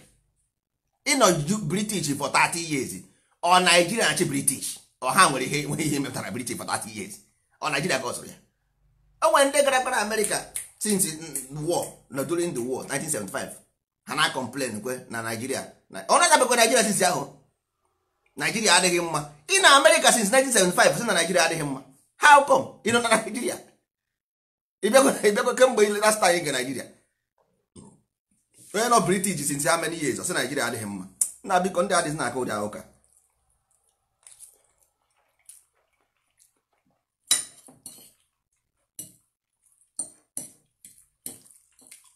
Ị nọ British for 30 years, ọ Nigeria na-achị British? Ọ ha nwere ihe nwere ihe mepụtara British for 30 years? Ọ Nigeria ka ọ sụrụ ya? O nwere ndị gara gara Amerịka since war na during the war 1975, ha na complain kwe na Nigeria ọ na-agabekwa Nigeria since ahụ Nigeria adịghị mma. Ị na Amerịka since 1975 sị na Nigeria adịghị mma, how come ị nọ na Nigeria? Ịbịakwa kemgbe last time ị ga Nigeria, onye nọ British since how many years ọ sị Nigeria adịghị mma? Na biko ndị adịghị na-aka ụdị ahụ ka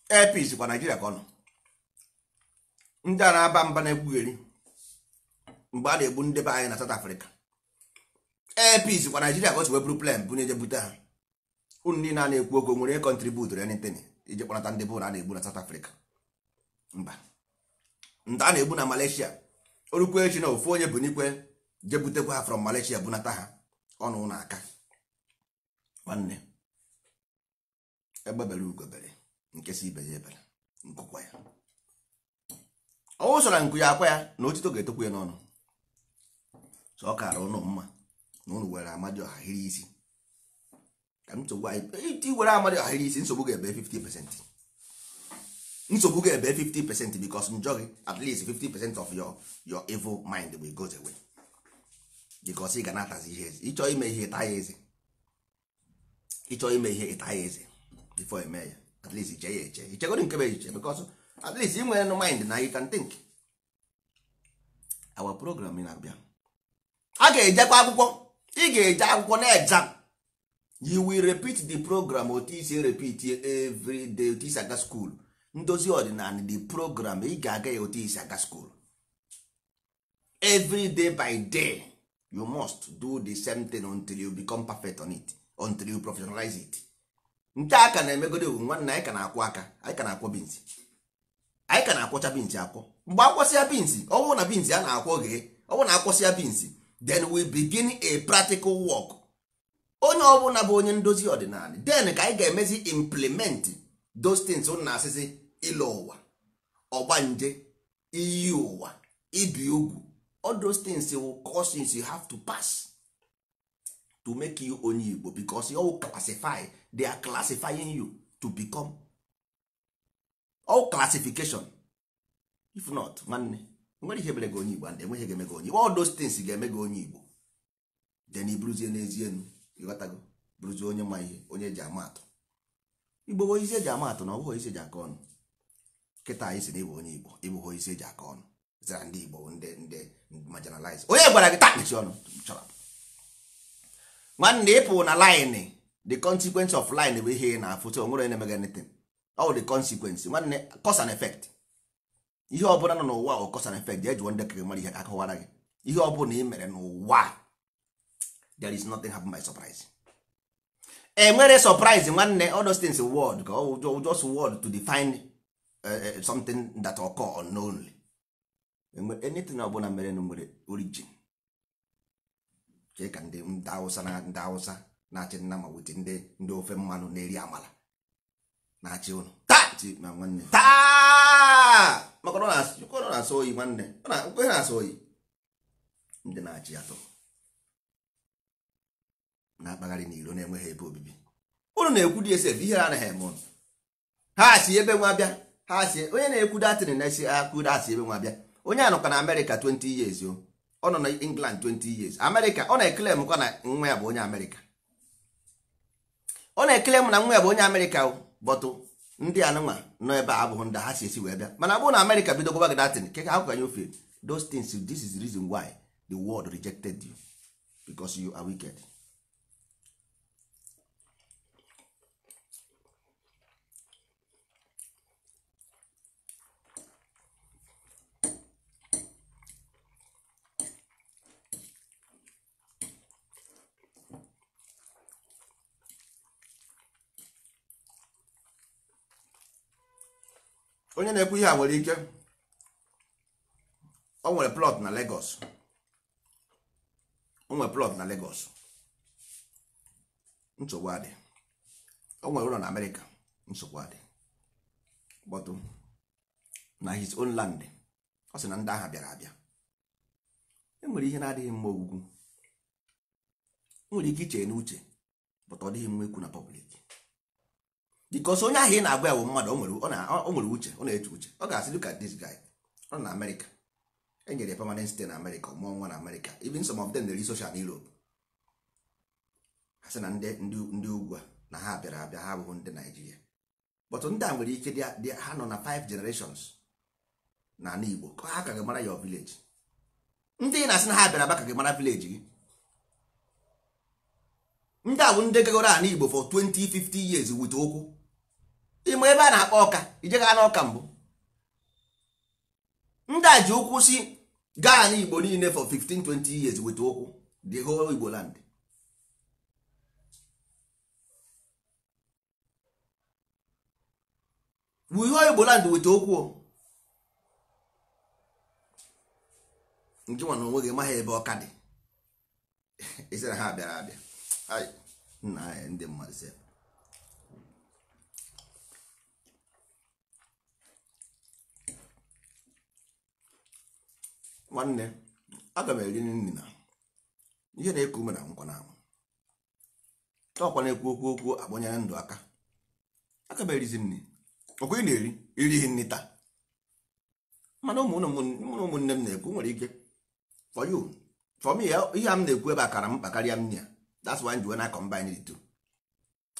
Airpeace kwa Nigeria ka ọ nọ. Ndị a na-aba mba na-ekwugheri mgbe a na-egbu ndị be anyị na South Africa, Airpeace kwa Nigeria ka o si wee buru plan bụ na-eje bute ha. Unu niile a na-ekwu okwu nwere contribute anything iji kpọnata ndị bụ na a na-egbu na South Africa? Mba, Ndị a na-egbu na Malaysia orukwe echi na ofu onye bunikwe je butekwa ha from Malaysia bunata ha ọnụ na aka. Nwanne, egbebere ugobere nke si ibe ya ebere nkụkwa ya. Ọnwụ sọrọ nkụ ya akwa ya na otito ga-etokwu ya n'ọnụ. So ọ kara ụnụ mma na ụnụ were Amadioha hiri isi. Ka nsogbu anyị were Amadioha hiri isi, nsogbu ga-ebe 50%. Nsogbu ga-ebe 50% because njọ gị at least 50% of your evil mind will go away. Because ị ga na-atazi ihe eze. Ịchọ ime ihe ịta ya eze. Ịchọ ime ihe ịta ya eze before eme ya. At least iche ya eche. Ichegoro nke bụ echiche because at least ị nwere no mind na you can think. Our program na-abịa. A ga-ejekwa akwụkwọ. Ị ga-eje akwụkwọ na exam. You will repeat the program otu isi repeat every day otu isi aga school. Ndozi ọdịnala the program ị ga-aga ya otu isi aga school. Every day by day you must do the same thing until you become perfect on it, until you professionalize it. Nke a ka na-emegode bụ nwanne anyị ka na-akwụ aka, anyị ka na-akwọ binsi. Anyị ka na-akwọcha binsi akwọ. Mgbe akwọsịa binsi, ọ bụrụ na binsi a na-akwọ ghee, ọ bụrụ na akwọsịa binsi, then we begin a practical work. Onye ọbụla bụ onye ndozi ọdịnala, then ka anyị ga-emezi implement those things ụnụ na-asịsị ịlọ ụwa, ọgbanje, iyi ụwa, ibi ugwu. All those things will cautions you have to pass to make you onye Igbo, because you all classify, they are classifying you to become all classification. If not, nwanne, nwere ihe mere gị onye Igbo and enweghị ga-eme gị onye Igbo. All those things ga-eme gị onye Igbo. Then i buruzie n'ezi enu, ịghọtago, buruzie onye ma ihe, onye eji ama atụ. Igbo bụ isi eji ama atụ na ọ bụghị isi eji aka ọnụ. Kịta anyị si na ịbụ onye Igbo, ịbụghị isi eji aka ọnụ. Zara ndị Igbo ndị marginalize. Onye gwara gị taa mechie ọnụ chọrọ. Nwanne, ịpụ na line, the consequence of line bụ ihe ị na-afụ, so onwere onye na-eme gị anything. All the consequence, nwanne, cause and effect. Ihe ọbụla nọ n'ụwa ọ cause and effect. Jee jụọ ndị ka mara ihe ka akọwara gị. Ihe ọbụla ị mere n'ụwa, there is nothing happen by surprise. Enwere surprise nwanne, all those things word ka ọ just word to define something that occur unknownly. Anything ọbụla mere nwere origin. Chee ka ndị Hausa na ndị Hausa na-achị nna ma wute ndị ofe mmanụ na-eri amala na-achị ụnụ taa ma nwanne taa, maka ọ na-asọ oyi nwanne, ọ na-asọ oyi. Ndị na-achị atọ na-akpagharị n'iro na-enweghị ebe obibi. Ụnụ na-ekwu DSF, ihere anaghị eme ụnụ. Ha si ebe nwa bịa, ha si onye na-ekwu datịrị na-esi akụ asị ebe nwa bịa. Onye anọkwa na Amerịka 20 years o, ọ nọ na England 20 years. Amerịka ọ na-eklem kwa na nwa ya bụ onye Amerịka. Ọ na-eklem na nwa ya bụ onye Amerịka o, bọtụ ndị anụnwa nọ ebe a abụghị ndị ha si esi wee bịa. Mana bụrụ na Amerịka bido gwa gị datin, ke how can you feel? Those things, this is the reason why the world rejected you, because you are wicked. Onye na-ekwu ihe a nwere ike o nwere plot na Lagos, o nwere plot na Lagos, nsogbu adị. O nwere ụlọ na Amerịka, nsogbu adị. But na his own land, ọ sị na ndị agha bịara abịa. E nwere ihe na-adịghị mma ogwugwu, nwere ike iche n'uche, but ọ dịghị mma ikwu na public. Because onye ahụ ị na-agwa ya bụ mmadụ, o nwere uche, ọ na-eche uche. Ọ ga-asị look at this guy, ọ nọ na Amerịka, e nyere permanent stay na Amerịka, mụọ nwa na Amerịka. Even some of them na-eri social na Europe. Ha sị na ndị ugwu a na ha bịara abịa, ha abụghị ndị Naijiria. But ndị a nwere ike ha nọ na 5 generations na ala Igbo, ka ha ka gị mara your village. Ndị na-asị na ha bịara abịa ka gị mara village gị. Ndị a bụ ndị gagoro ala Igbo for 20 50 years with okwu. Ịma ebe a na-akpọ ọka, ije gaa n'ọka mbụ. Ndị a ji ụkwụ si gaa n'Igbo niile for 15 20 years with ụkwụ, the whole Igbo land. We whole Igbo land with ụkwụ. Nke nwa na onwe gị maghị ebe ọka dị. Ị sị na ha bịara abịa. Ai, nna anyị ndị mmadụ sị. Nwanne, aga m eri nri na ihe na-eku ume na nkwa na anwụ. Ọkwa na-ekwu okwu okwu akpọnyere ndụ aka. Aga m erizi nri. Ọkwa ị na-eri, irighị nri taa. Mana ụmụnne m na-ekwu nwere ike. For you, for me, ihe m na-ekwu ebe a kara mkpa karịa nri a. That's why m ji na combine the two.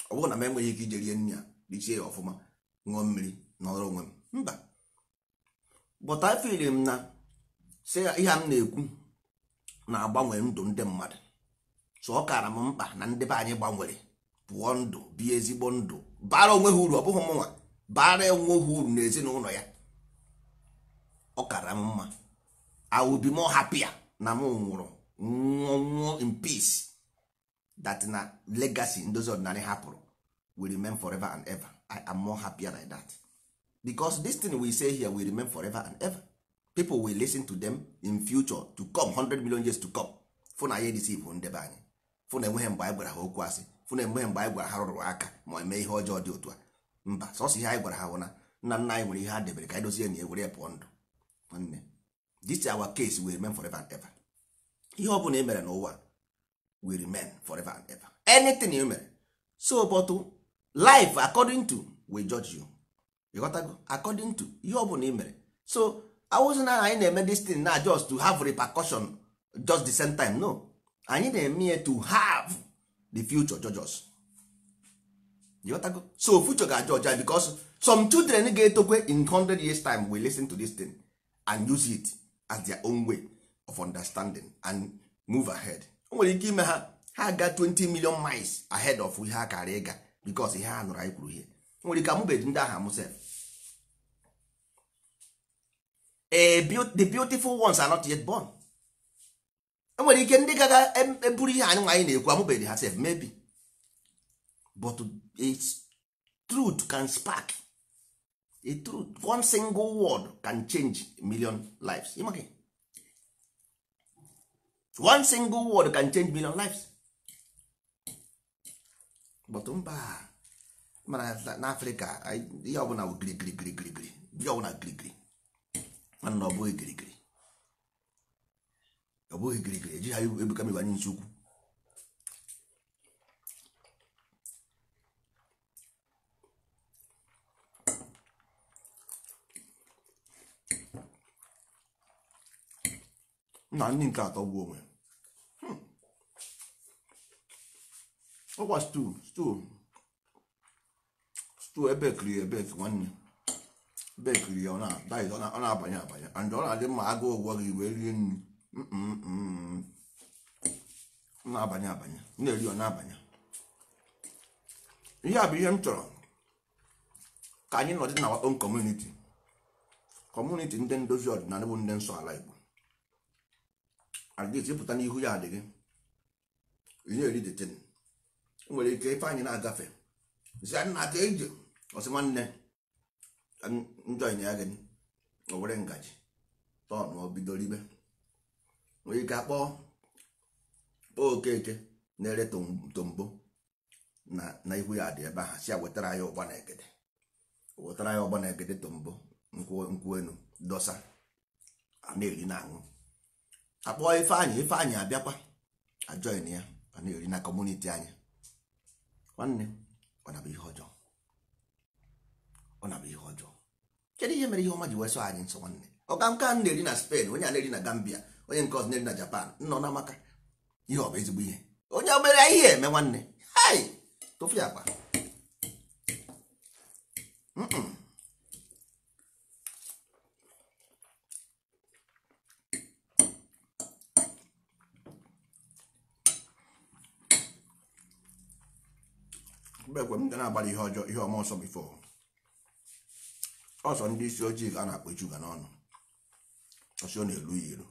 Ọ bụrụ na m enweghị ike ije rie nri a, richie ya ọfụma, ṅụọ mmiri, nọrọ onwe m. Mba. But I feel m na sị ihe m na-ekwu na-agbanwe ndụ ndị mmadụ. So ọ kara m mkpa na ndị be anyị gbanwere pụọ ndụ, bie ezigbo ndụ, bara onwe ha uru, ọ bụghị mụnwa, bara onwe ha uru n'ezinụlọ ya. Ọ kara m mma. I will be more happier na m nwụrụ nwụọ in peace that na legacy ndozi ọdịnala hapụrụ will remain forever and ever. I am more happier like that because this thing we say here will remain forever and ever. People will listen to them in future to come, 100 million years to come. Fụ na ya edeceive ndị be anyị, fụ na enweghị mgbe anyị gwara ha okwu asị, fụ na enweghị mgbe anyị gwara ha rụrụ aka ma eme ihe ọjọọ dị otu a. Mba, sọsọ ihe anyị gwara ha bụ na nna nna anyị nwere ihe ha debere ka anyị dozie na ewere ya pụọ ndụ. Nwanne, this our case will remain forever and ever. Ihe ọ bụla e mere n'ụwa will remain forever and ever. Anything you mere. So but life according to will judge you. You got to go according to ihe ọ bụla e mere. So awụzi na anyị na-eme this thing na just to have repercussion just the same time. No, anyị na-eme ya to have the future judge us. You got to go. So future ga-judge us because some children ga-etokwe in 100 years time will listen to this thing and use it as their own way of understanding and move ahead. O nwere ike ime ha ha ga 20 million miles ahead of ihe ha kara ịga because ihe ha nụrụ anyị kwuru ihe. O nwere ike amụbeghị ndị ahụ amụsef. The beautiful ones are not yet born. E nwere ike ndị gaga eburu ihe anyị nwa anyị na-ekwu amụbeghị ha sef maybe. But it's truth can spark. A truth, one single word can change a million lives. Imagine. One single word can change million lives. But mba, mana na Africa, ihe ọbụla bụ giri giri giri giri giri. Ihe ọbụla giri giri. Mana ọ bụghị giri giri. Ọ bụghị giri giri. Ejighị ebuka m ịbanye nsi ukwu. Na ndị nke atọ gbuo onwe. Ọkwa stew ebekiri ebek nwanne. Bekiri ya ọ na-abanye abanye and ọ na-adị mma agụụ ụgwọ gị wee rie nri. Ọ na-abanye abanye, na-eri ọ na-abanye. Ihe a bụ ihe m chọrọ ka anyị nọdị na our own community. Community ndị ndozi ọdịnala bụ ndị nsọ ala Igbo. At least ịpụta n'ihu ya adịghị ị na-eri the thing. Nwere ike ife anyị na-agafe sị anyị na-aga ije ọsị nwanne njọ ya gị o were ngaji tọn o bido ribe. Nwere ike akpọ Okeke na-ere tombo na ihu ya dị ebe ahụ si ya wetara ya ụgba na egede, wetara ya ụgba na egede tombo nkwụ enu dọsa a na-eri na aṅụ. Akpọ Ifeanyị abịakwa ajoin ya a na-eri na kọmuniti anyị. Nwanne, ọ na-abụ ihe ọjọọ. Ọ na-abụ ihe ọjọọ. Kedu ihe mere ihe ọma ji wee sọ anyị nsọ nwanne? Ọka nke a na-eri na Spain, onye a na-eri na Gambia, onye nke ọzọ na-eri na Japan, nnọ na amaka. Ihe ọ bụ ezigbo ihe. Onye obere ihe eme nwanne. Hai! Tụfịa akpa. Mgbe m ga na-agbara ihe ọjọọ ihe ọma ọsọ before. Ọsọ ndị isi ojii ka a na-akpọ ichuga n'ọnụ. Ọsọ na-elu ya ilu.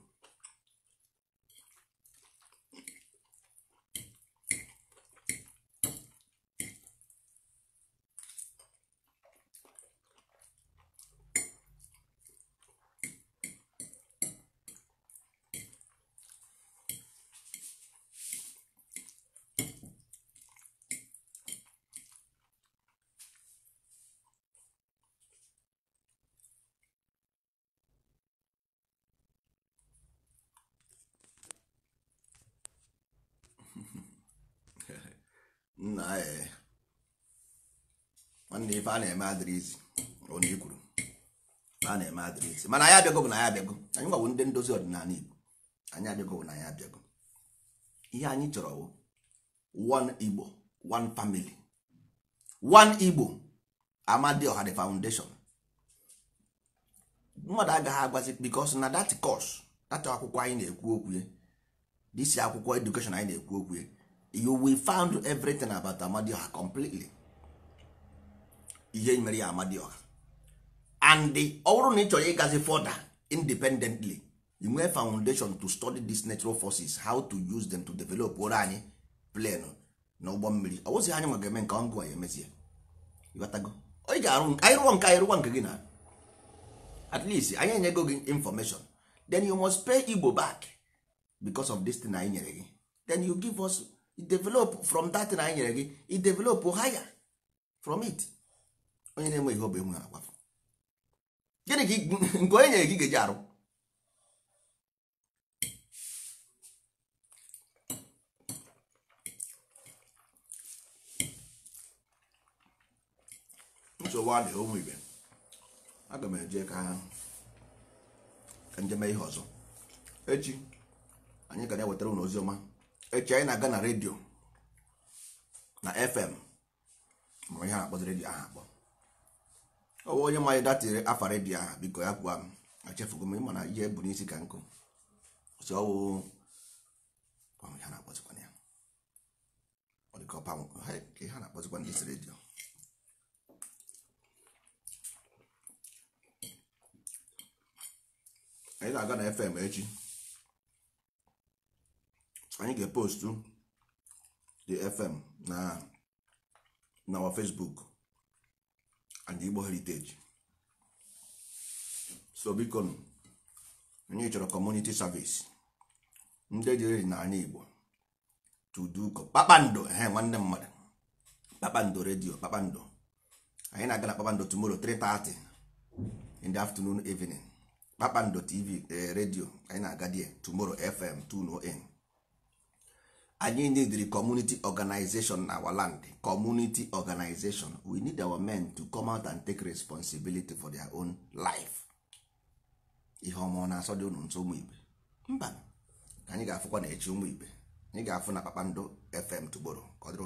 Nna nwanne ife a na-eme adịrị izi onye i kwuru a na-eme adịrị izi, mana anyị abịago bụ na anyị abịago. Anyị gwawo ndị ndozi ọdịnala Igbo, anyị abịago bụ na anyị abịago. Ihe anyị chọrọ bụ one Igbo, one family, one Igbo. Amadioha the foundation. Mmadụ agaghị agwazi because na that course, that akwụkwọ anyị na-ekwu okwu ya, this akwụkwọ education anyị na-ekwu okwu ya, you will found everything about Amadioha completely. Ihe mere ya Amadioha. And ọ bụrụ na ị chọrọ ịgazi further independently, you nwee foundation to study these natural forces, how to use them to develop ụra anyị plane na ụgbọ mmiri. Ọ bụzi anyị nwa ga-eme nke ọngụ ya emezie. Ịghọtago? Ị ga-arụ anyị rụọ nke anyị rụwa nke gị na at least anyị enyego gị information, then you must pay Igbo back because of this thing anyị nyere gị. Then you give us, you develop from that thing anyị nyere gị, you develop higher from it. Onye na-enwe ihe ọ bụ enwe agwafụ. Gịnị ka nke onye nyere gị ga-eji arụ? Nsogbu adịghị ụmụ ibe. Aga m eje ka njem ihe ọzọ. Echi anyị ga na-ewetara unu ozi ọma. Echi anyị na-aga na redio na FM, ma ihe a na-akpọzi redio ahụ akpọ. Ọ bụ onye manye datịrị afa redio ahụ, biko ya kwuo m, echefugo m. Ịma na ihe bụ n'isi ka nkụ si ọwụ ihe na-akpọzikwa ya, ọ dịka ọpa ihe a na-akpọzikwa ndị isi redio. Anyị na-aga na FM echi, anyị ga-epostu the FM na our Facebook and Igbo Heritage. So biko anyị chọrọ community service, ndị jere n'ala Igbo to do Kpakpando. Nwanne mmadụ, Kpakpando redio, Kpakpando. Anyị na-aga na Kpakpando tomorrow 3:30 in the afternoon evening. Kpakpando TV radio anyị na-aga there tomorrow FM 2.0. Anyị need the community organization in our land. Community organization. We need our men to come out and take responsibility for their own life. Ihe ọma ọ na-asọ dị unu nso ụmụ ibe? Mba, anyị ga-afụkwa na echi ụmụ ibe. Anyị ga-afụ na Kpakpando FM tomorrow. Ka ọ dịrị.